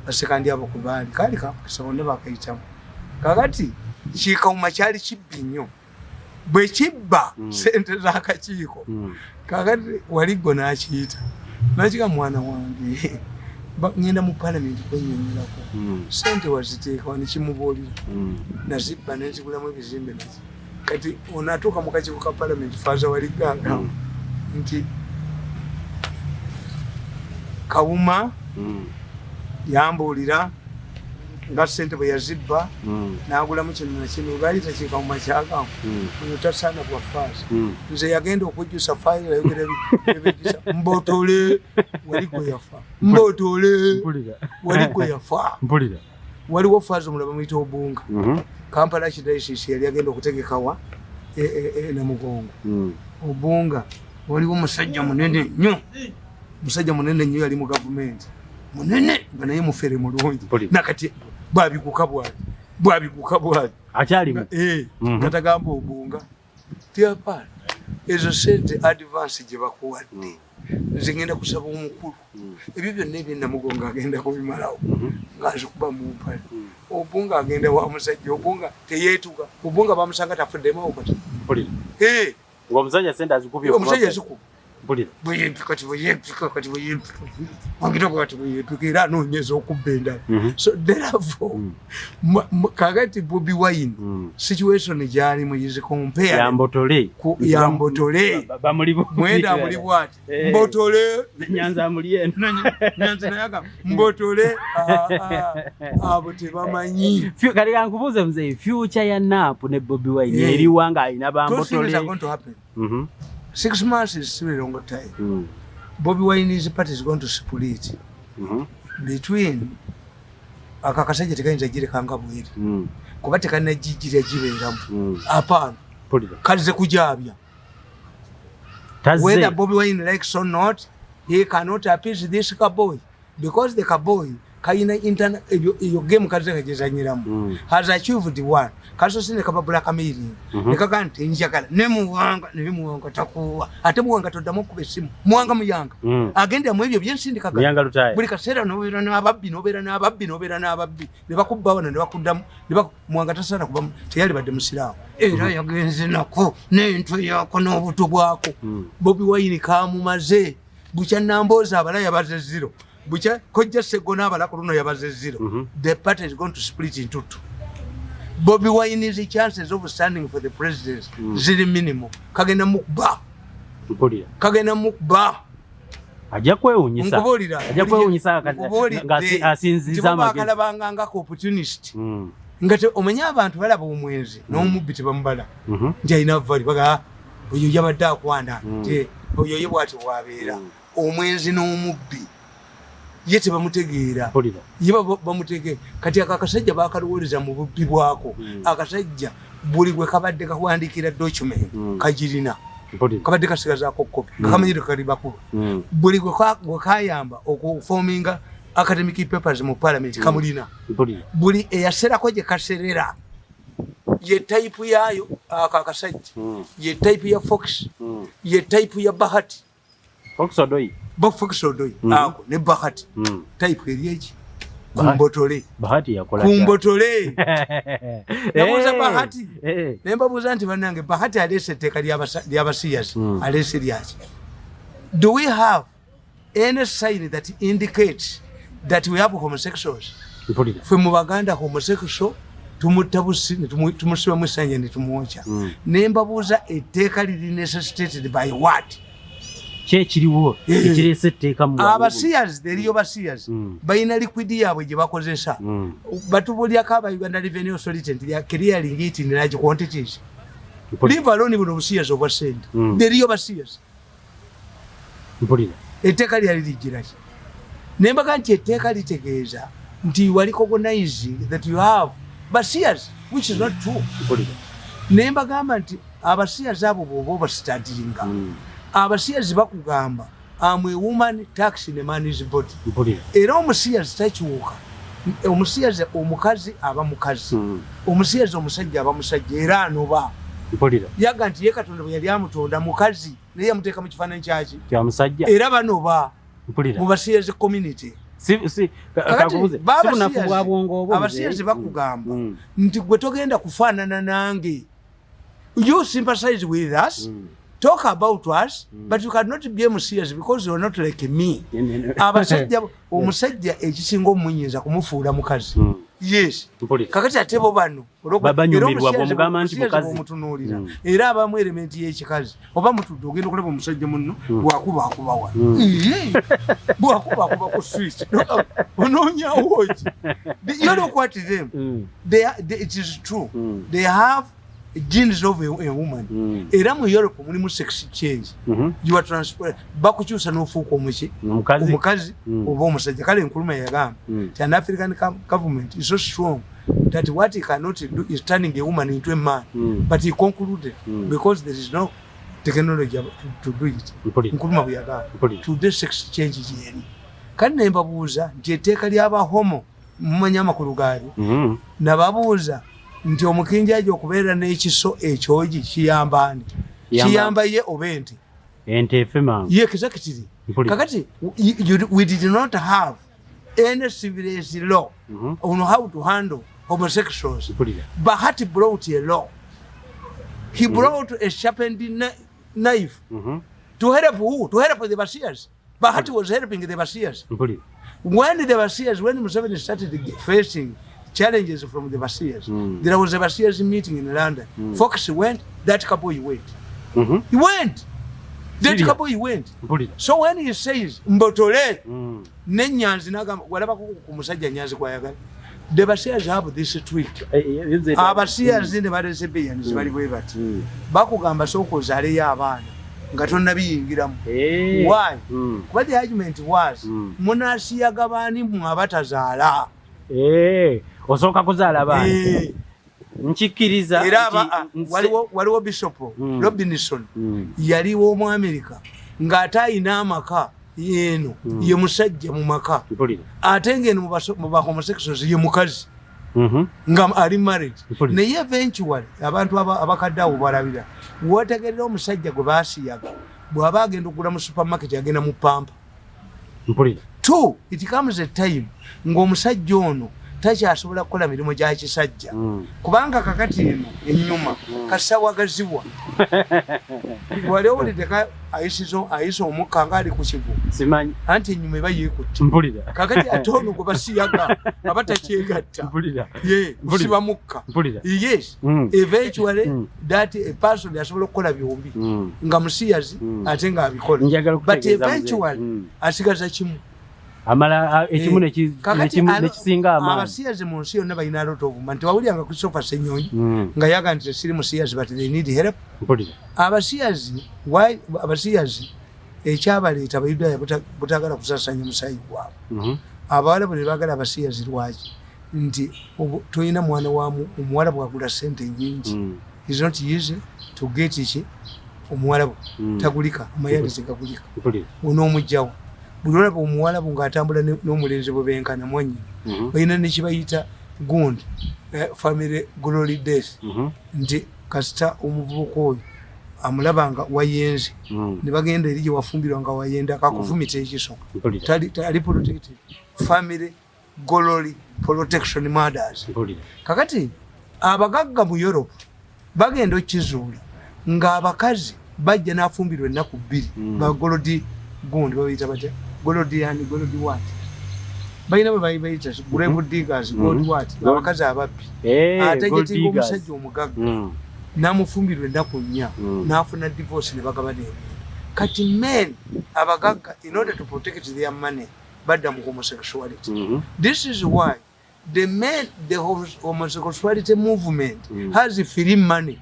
Basekandi abo ku baali kaali kakukisa bonna bakayitamu. Kakati kikawuma kyali kibbi nnyo bwe kibba ssente z'akakiiko. Kakati Waliggo n'akiyita nakiga, "Mwana wange, ngenda mu palamenti kwennyonnyolako. Sente waziteeka wano?" Kimubuulira, "Nazibba nenzigulamu ebizimbe nazi." Kati ono atuuka mu kakiiko ka palamenti, Faaza Waliggo agamba nti Kawuma yambuulira nga sente bwe yazibba n'agulamu kino nakino. Baali tekikawuma kyagamba ono tasaana bwa faaza. Nze yagenda okujjusa fayiro ayogera ebijjusa mbotole. Waliggo yafa mbotole. Waliggo yafa. Waliwo faaza omulala bamuyita Obunga. Kampala Archdiocese yali agenda okutegekawa Namugongo. Obunga waliwo omusajja munene nnyo, musajja munene nnyo, yali mu gavumenti munene nga naye mufere mulungi. Nakati bwabiguka bwati bwabiguka bwati. Akyalimu. Nga tagamba Obunga tiapaana ezo sente advance gye bakuwadde, nze ngenda kusaba omukulu ebyo byonna ebyenamugongo agenda kubimalawo nga nzikuba mu mpale. Obunga agenda wa musajja Obunga teyeetuga. Obunga bamusanga tafuddemawo kati. Ng'omusajja sente azikubye. Omusajja zikuba. Bweyempika ti bweyempika kati bweyempika wangita kati bweyempika era anoonyeza okubba endala. So therefore, kakati Bobi Wine, situation gyalimu is compare yambotole. Yambotole. Mwenda amuli bwati. Mbotole. Nyanza amuli eno. Nyanza nayaga mbotole. Abo tebamanyi. Kati kankubuuze muzeeyi, future ya NUP ne Bobi Wine eriwa nga alina bambotole? Two things are going to happen. 6 months is still a long time. Bobi Wine's party is going to split between akakasajja tekayinza girekanga bweri kuba tekanagijjira gibeeramu apaano kalize kujabya. Whether Bobi Wine likes or not, he cannot appease this cowboy because the cowboy kayina internet eyo game kaze kagezanyiramu has achieved one kaso sine kaba blackmailing nekaga nti njagala ne Muwanga ne Muwanga takuwa ate Muwanga toddamu okuba essimu Muwanga muyanga agenda mu ebyo byensindika buli kaseera nobeera n'ababbi nobeera n'ababbi nobeera n'ababbi ne bakubba wano ne bakuddamu ne Muwanga tasaana kuba teyali badde musiraamu era yagenze nako n'entwe yako n'obuto bwako. Bobi Wine kamumaze bukya Nambooze abala yabaze zero bukya Kojja Ssegona abala ku luno yabaze zero. The party is going to split into two. Bobi Wine's chances of standing for the presidency ziri minimal. Kagenda mukuba. Kagenda mukuba. Ajja kwewunyisa. Ajja kwewunyisa nga asinziza amagezi. Bakalabanga nga opportunist. Nga omanye abantu balaba omwenzi n'omubbi tebamubala. Nti alina vali baga oyo yabadde akwana nti oyo ye bw'atyo bw'abeera. Omwenzi n'omubbi ye tebamutegeera. Ye bamutegeera. Kati ako akasajja bakalowoleza mu bubbi bwako. Akasajja buli gwe kabadde kawandiikira document kagirina. Kabadde kasigazaako kopi. Kakamanyire kali bakulu. Buli gwe kayamba okuforminga academic papers mu parliament kamulina. Buli eyaserako gye kaserera ye type yaayo ako akasajja. Ye type ya Fox. Ye type ya Bahati. Fox Odoi. Fox Odoi. Ako ne Bahati. Type eri eki? Kumbotole. Bahati yakola. Kumbotole. Nabuuza Bahati. Ne mbabuuza nti bannange Bahati aleese etteeka ly'abasiyazi. Aleese lyaki? Do we have any sign that indicates that we have homosexuals? Ffe mu Baganda homosexual tumutta busi ne tumusibamu essanja ne tumwokya. Ne mbabuuza etteeka liri necessitated by what? Kyekiriwo ekireese etteeka mu abasiyazi eriyo basiyazi balina liquid yaabwe gye bakozesa. Batubulyako aba Uganda Revenue Authority nti clearing it in large quantities. Leave alone buno obusiyazi obwa ssente. Eriyo basiyazi. Etteeka lyali lijjira ki? Ne mbaga nti etteeka litegeeza nti you are recognizing that you have basiyazi, which is not true. Ne mbagamba nti abasiyazi abo bw'oba obasitadinga abasiyazi bakugamba am a woman tax in a man's body. Era omusiyazi takyuka. Omusiyazi omukazi aba mukazi. Omusiyazi omusajja aba musajja era anoba. Yaga nti ye Katonda bwe yali amutonda mukazi naye yamuteeka mu kifaananyi kyaki? Kya musajja. Era banoba mu basiyazi community. Abasiyazi bakugamba nti gwe togenda kufaanana nange. You sympathize with us. Talk about us, but you cannot be MCs because you are not like me. Abasajja omusajja ekisinga omunyinza kumufuula mukazi. Yes. Kakati ate bo bano babanyumirwa bw'omugamba nti mukazi omutunuulira. Era abamu element y'ekikazi oba mutudde ogenda okulaba omusajja munno bw'akuba akuba wa. Bw'akuba akuba ku switch. Onoonyawo ki? You look at them. It is true. They have genes of a woman. Era mu Europe mulimu sex change. You are transferred. Bakukyusa n'ofuuka omuki? Omukazi oba omusajja. Kale Nkrumah yagamba nti an African government is so strong that what he cannot do is turning a woman into a man. But he concluded because there is no technology to do it. Nkrumah bwe yagamba today sex change gyeri. Kandi ne mbabuuza nti etteeka ly'aba homo mumanyi amakulu gaalyo? Nababuuza nti omukinjaji okubeera n'ekiso ekyogi kiyamba ani? Kiyamba ye oba ente? Ente efe mangu. Ye exactly. Kakati we did not have any civilized law on how to handle homosexuals. Bahati brought a law. He brought a sharpened knife. To help who? To help the Basias. Bahati was helping the Basias. Mpulira. When the Basias, when Museveni started facing challenges from the Basias, there was a Basias meeting in London. Fox went, that couple went. He went. That couple he went. Mpulira. So when he says mbotole ne Nyanzi nagamba walaba ku musajja Nyanzi kwayagala. The Basias have this trick. Abasias ne balesbians bali bwe bati. Bakugamba soko ozaaleyo abaana nga tonnabiyingiramu. Why? Kuba the argument was munasiyaga baani mmwe abatazaala. Osooka kuzaala abaana. Nkikkiriza Era nti waliwo Bishop Robinson yaliwo mu America ng'ate ayina amaka eno ye musajja mu maka. Mpulira. Ate ng'eno mu ba homosexuals ye mukazi. Nga ali married. Mpulira. Naye eventually abantu abakadde abo balabira wotegerera omusajja gwe baasiyaga bw'aba agenda okugula mu supermarket agenda mu pampa. Mpulira. Two, it comes a time ng'omusajja ono takyasobola kukola mirimu gya kisajja. Kubanga kakati eno ennyuma kasawagazibwa. Wali owulidde ayisa omukka ng'ali ku kigo. Simanyi. Anti ennyuma eba yeekutte. Mpulira. Kakati ate ono gwe basiyaga aba takyegatta. Mpulira. Ye, Mpulira. kusiba mukka. Mpulira. Yes. Eventually, that a person asobola okukola byombi. Nga musiyazi, ate ng'abikola. Njagala But okutegeeza muzeeyi. eventually, asigaza kimu. Amala, ekimu Kakati nekisinga amaanyi. Abasiyazi mu nsi yonna balina lot of money. Tewawuliranga Christopher Ssenyonyi nga yaga nti siri musiyazi but they need help. Mpulira. Abasiyazi, why, abasiyazi ekyabaleeta Abayudaaya butagala kusasanya musaayi gwabwe. Abawala bwe baagala abasiyazi lwaki? Nti tolina mwana wa omuwala bw'agula ssente nnyingi. Is not easy to get ki omuwalabu. Tagulika, amayale tegagulika. Mpulira. Onoomugjawo. Buli olaba omuwalabu ng'atambula n'omulenzi bwe benkana mwannyina. Balina ne kibayita gundi, family glory death. Nti kasita omuvubuka oyo amulaba nga wayenze. Ne bagenda eri gye wafumbirwa nga wayenda kakufumita ekiso. Mpulira. Tali protected. Family glory protection matters. Mpulira. Kakati abagagga mu Europe bagenda okkizuula ng'abakazi bajja n'afumbirwa ennaku bbiri. Ba gold gundi babayita batya? Gold and gold what? Balina bwe bayita grave diggers, gold what? Abakazi ababbi. Ate Gold gyetinga diggers. omusajja omugagga n'amufumbirwa ennaku 4 n'afuna divorce ne bagabana ebintu. Kati men abagagga in order to protect their money badda mu homosexuality. This is why the men, the homosexuality movement has free money.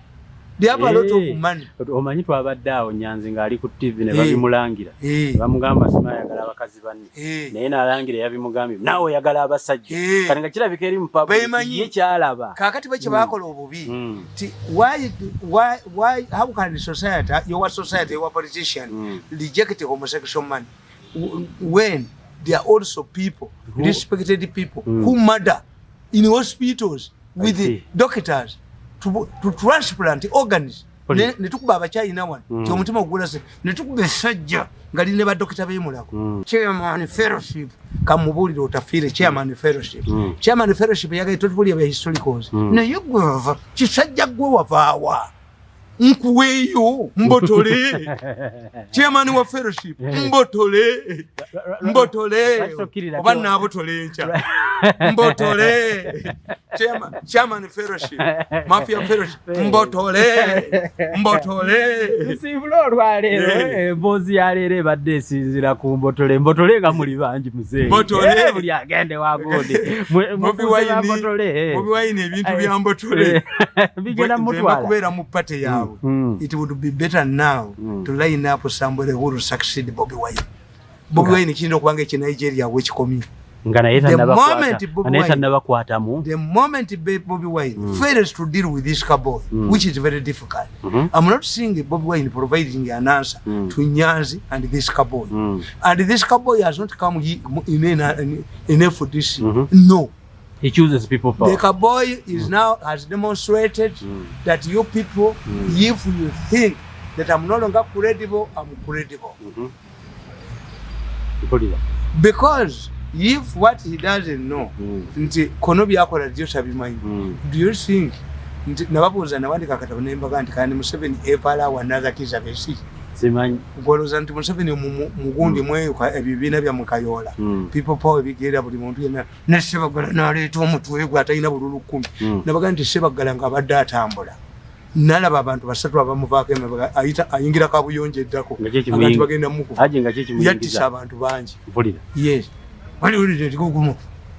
They have a lot of money. Omanyi twabadde awo Nyanzi ng'ali ku TV ne babimulangira. Bamugamba sima ayagala abakazi banne. Naye n'alangira yabimugambye naawe oyagala abasajja. Kati nga kirabika eri mu public, Bemanyi. ye kyalaba. Kaakati bwe kye baakola obubi. Ti, why, how can society, your society, your politician reject homosexual money when there are also people, Who respected people, who murder in hospitals I with see. doctors to transplant organs. Poli. Ne tukuba abachina wano. Ti omutima ogula se ne tukuba essajja nga lina badokita b'emulago. Chairman fellowship kamubuulire otafiire chairman fellowship. Chairman fellowship yagaye totubulira bya historicals. Naye gwe wava kisajja gwe wavaawa nkuweeyo mbotole chairman wa fellowship mbotole mbotole Lwaki tokkirira oba kyo? naabotole enkya mbotole chairman fellowship mafia fellowship mbotole mbotole. Nsiibula olwaleero, emboozi ya leero ebadde esinziira ku mbotole. Mbotole nga muli bangi muzeeyi. Mbotole. Buli agende wagundi. Bobi Mufuuse Wine, ba mbotole. Bobi Wine ebintu bya mbotole. Bigenda Nze mutwala. kubeera mu party yaabwe. It would be better now to line up somebody who will succeed Bobi Wine. Bobi Wine kiyinza okuba nga eki Nigeria wekikomye. Nga naye The moment Bobi naye Wine tannabakwatamu. The moment Bobi Wine fails to deal with this cowboy, which is very difficult. I'm not seeing Bobi Wine providing an answer to Nyanzi and this cowboy. And this cowboy has not come in FDC. No. He chooses people power. The cowboy is now has demonstrated that you people, if you think that I'm no longer credible, I'm credible. Mpulira. Because if what he doesn't know, nti kono byakola ddyo tabimanyi. Do you think nti nababuuza nawandika akatabo ne mbaga nti kandi Museveni ever allow another Kizza Besigye? Simanyi. Gwolowooza nti Museveni mugundi mweyo ebibiina bya mukayoola People Power ebigenda buli muntu yenna ne Sebaggala n'aleeta omutwe gwe atalina bululu 10. Nabaga nti Sebaggala ng'abadde atambula nalaba abantu basatu abamuvaako emabega, ayingira kabuyonjo eddako, abantu bagenda mukuba, yattisa abantu bangi. Yes, waliwo ligugumu,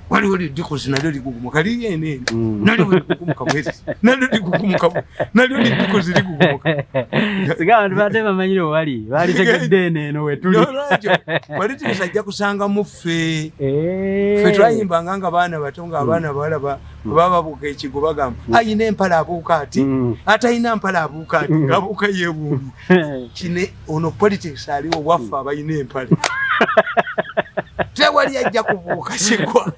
waliwo lidikozi nalyo ligugumuka liri ene nalyo ligugumuka bwezi, nalyo ligugumuka, nalyo lidikozi ligugumuka. Singa abantu badde bamanyire wali balitegedde eno eno wetuli. Nolwekyo politics ajja kusanga muffe. Ffe twayimbanga nga baana bato, nga abaana bawala baba babuuka ekigo bagamba ayina empala abuuka ati, atayina mpala abuuka ati, ngaabuuka yeewuumye kine. Ono politics aliwo waffe abalina empale, tewali ajja kubuuka kigwa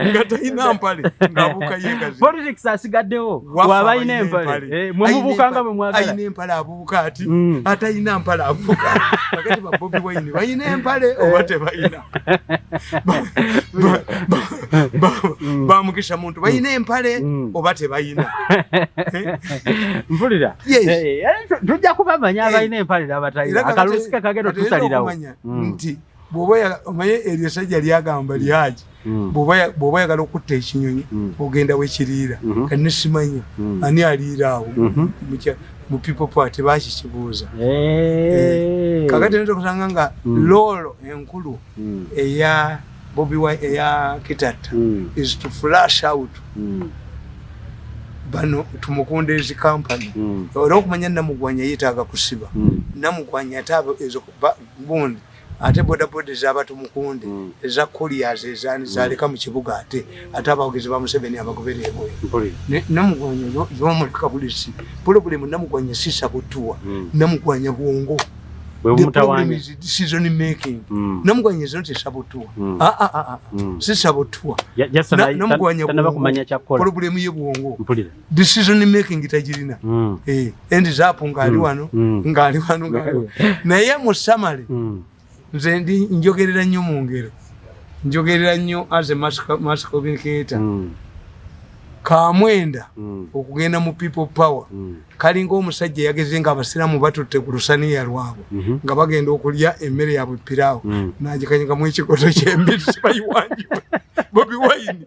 nga talina mpale, ng'abuuka yeegazi. Politics asigaddewo wabalina empale, mwe mubuuka nga bwe mwagala. Ayina empale abuuka ati, atalina mpale abuuka. Kakati ba Bobi Wine balina empale oba tebalina? Bamukisa muntu balina empale oba tebalina? Mpulira. Tujja kubamanya abalina empale n'abatalina, akalusi kakagenda otusalirawo. Nti bwoba omanye eryo esajja lyagamba lyaji, bw'oba oyagala okutta ekinyonyi ogenda wekiriira. Kati nesimanya ani aliira awo mu People Power, tebakikibuuza. Kakati nza okusanga nga role enkulu eya Bobi Wine, eya Kitatta, is to flush out bano Tumukunde ezi company. Era okumanya Namugwanya yeetaaga kusiba Namugwanya, ate ezo gundi, ate bodaboda ezaba Tumukunde, eza couriers, ezani zaleka mu kibuga, ate abawagizi ba Museveni abagobera ebweru. Namugwanya yomuleka bulisi. Problem Namugwanya si saboteur, Namugwanya bwongo. The problem is decision making. Namugwanya is not a saboteur. Ah, ah, ah, ah. Si saboteur. Namugwanya problem ye bwongo. Decision making tagirina. Ends up ngali wano, ngali wano, ngali. Naye mu summary, nze ndi njogerera nnyo mu ngero. Njogerera nnyo as a mass communicator. Kamwenda okugenda mu People Power kalinga omusajja yageze nga abasiraamu batutte ku lusaniya lwabwe nga bagenda okulya emmere yaabwe piraawo, nagikanyigamu ekikoto ky'embizzi bayiwanjiwe. Bobi Wine,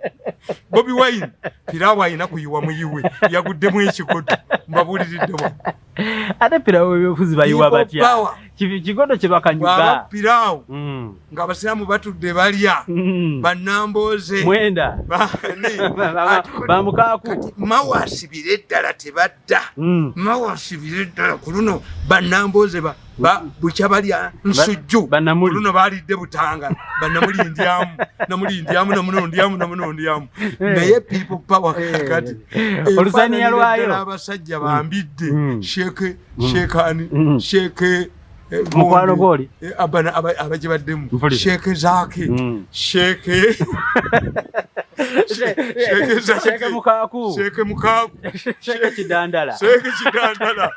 Bobi Wine piraawo ayina kuyiwa muyiwe, yaguddemu ekikoto, mbabuuliridde wa. Ate piraawo ebyobufuzi bayiwa batya? Kigodo kye bakanyuga piraawo ng'abasiraamu batudde balya, bannambooze. Mwenda bamukaaku. Mawasibire eddala tebadda, mawasibire eddala ku luno bannambooze bukya balya nsujju, ku luno balidde butanga, bannamuli ndyamu, namuli ndyamu, namuno ndyamu, namuno ndyamu. Naye People Power kakati olusaniya lwayo abasajja bambidde sheeke sheekani sheeke Mukwano gwoli abagibaddemu, sheeke zaake, sheeke Sheeke Mukaaku, sheeke Mukaaku, sheeke Kidandala, sheeke Kidandala,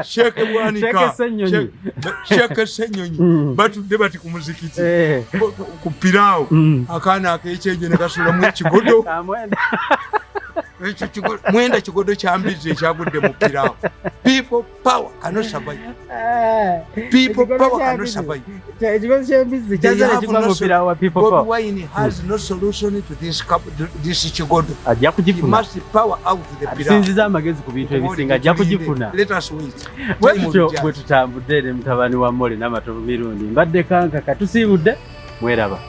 sheeke Bwanika, sheeke Senyonyi, batudde bati ku muzikiti ku piraawo, akaana akekyejo ne kasulamu ekigodo mwenda, kigodo kyambizi ekyagudde mu piraawo. People Power cannot survive. People Power cannot survive. Ekigodo ky'embizzi kyazala kigwa mu piraawo wa People Power. Bobi Wine has no solution to this kigodo. Ajja kugifuna. He must power out the piraawo. Sinziza amagezi ku bintu ebisinga, ajja kugifuna. Let us wait. Bwe tutambudde ne mutabani wa Mole n'Amatovu Mirundi, mbadde kankaka, tusiibudde, mweraba.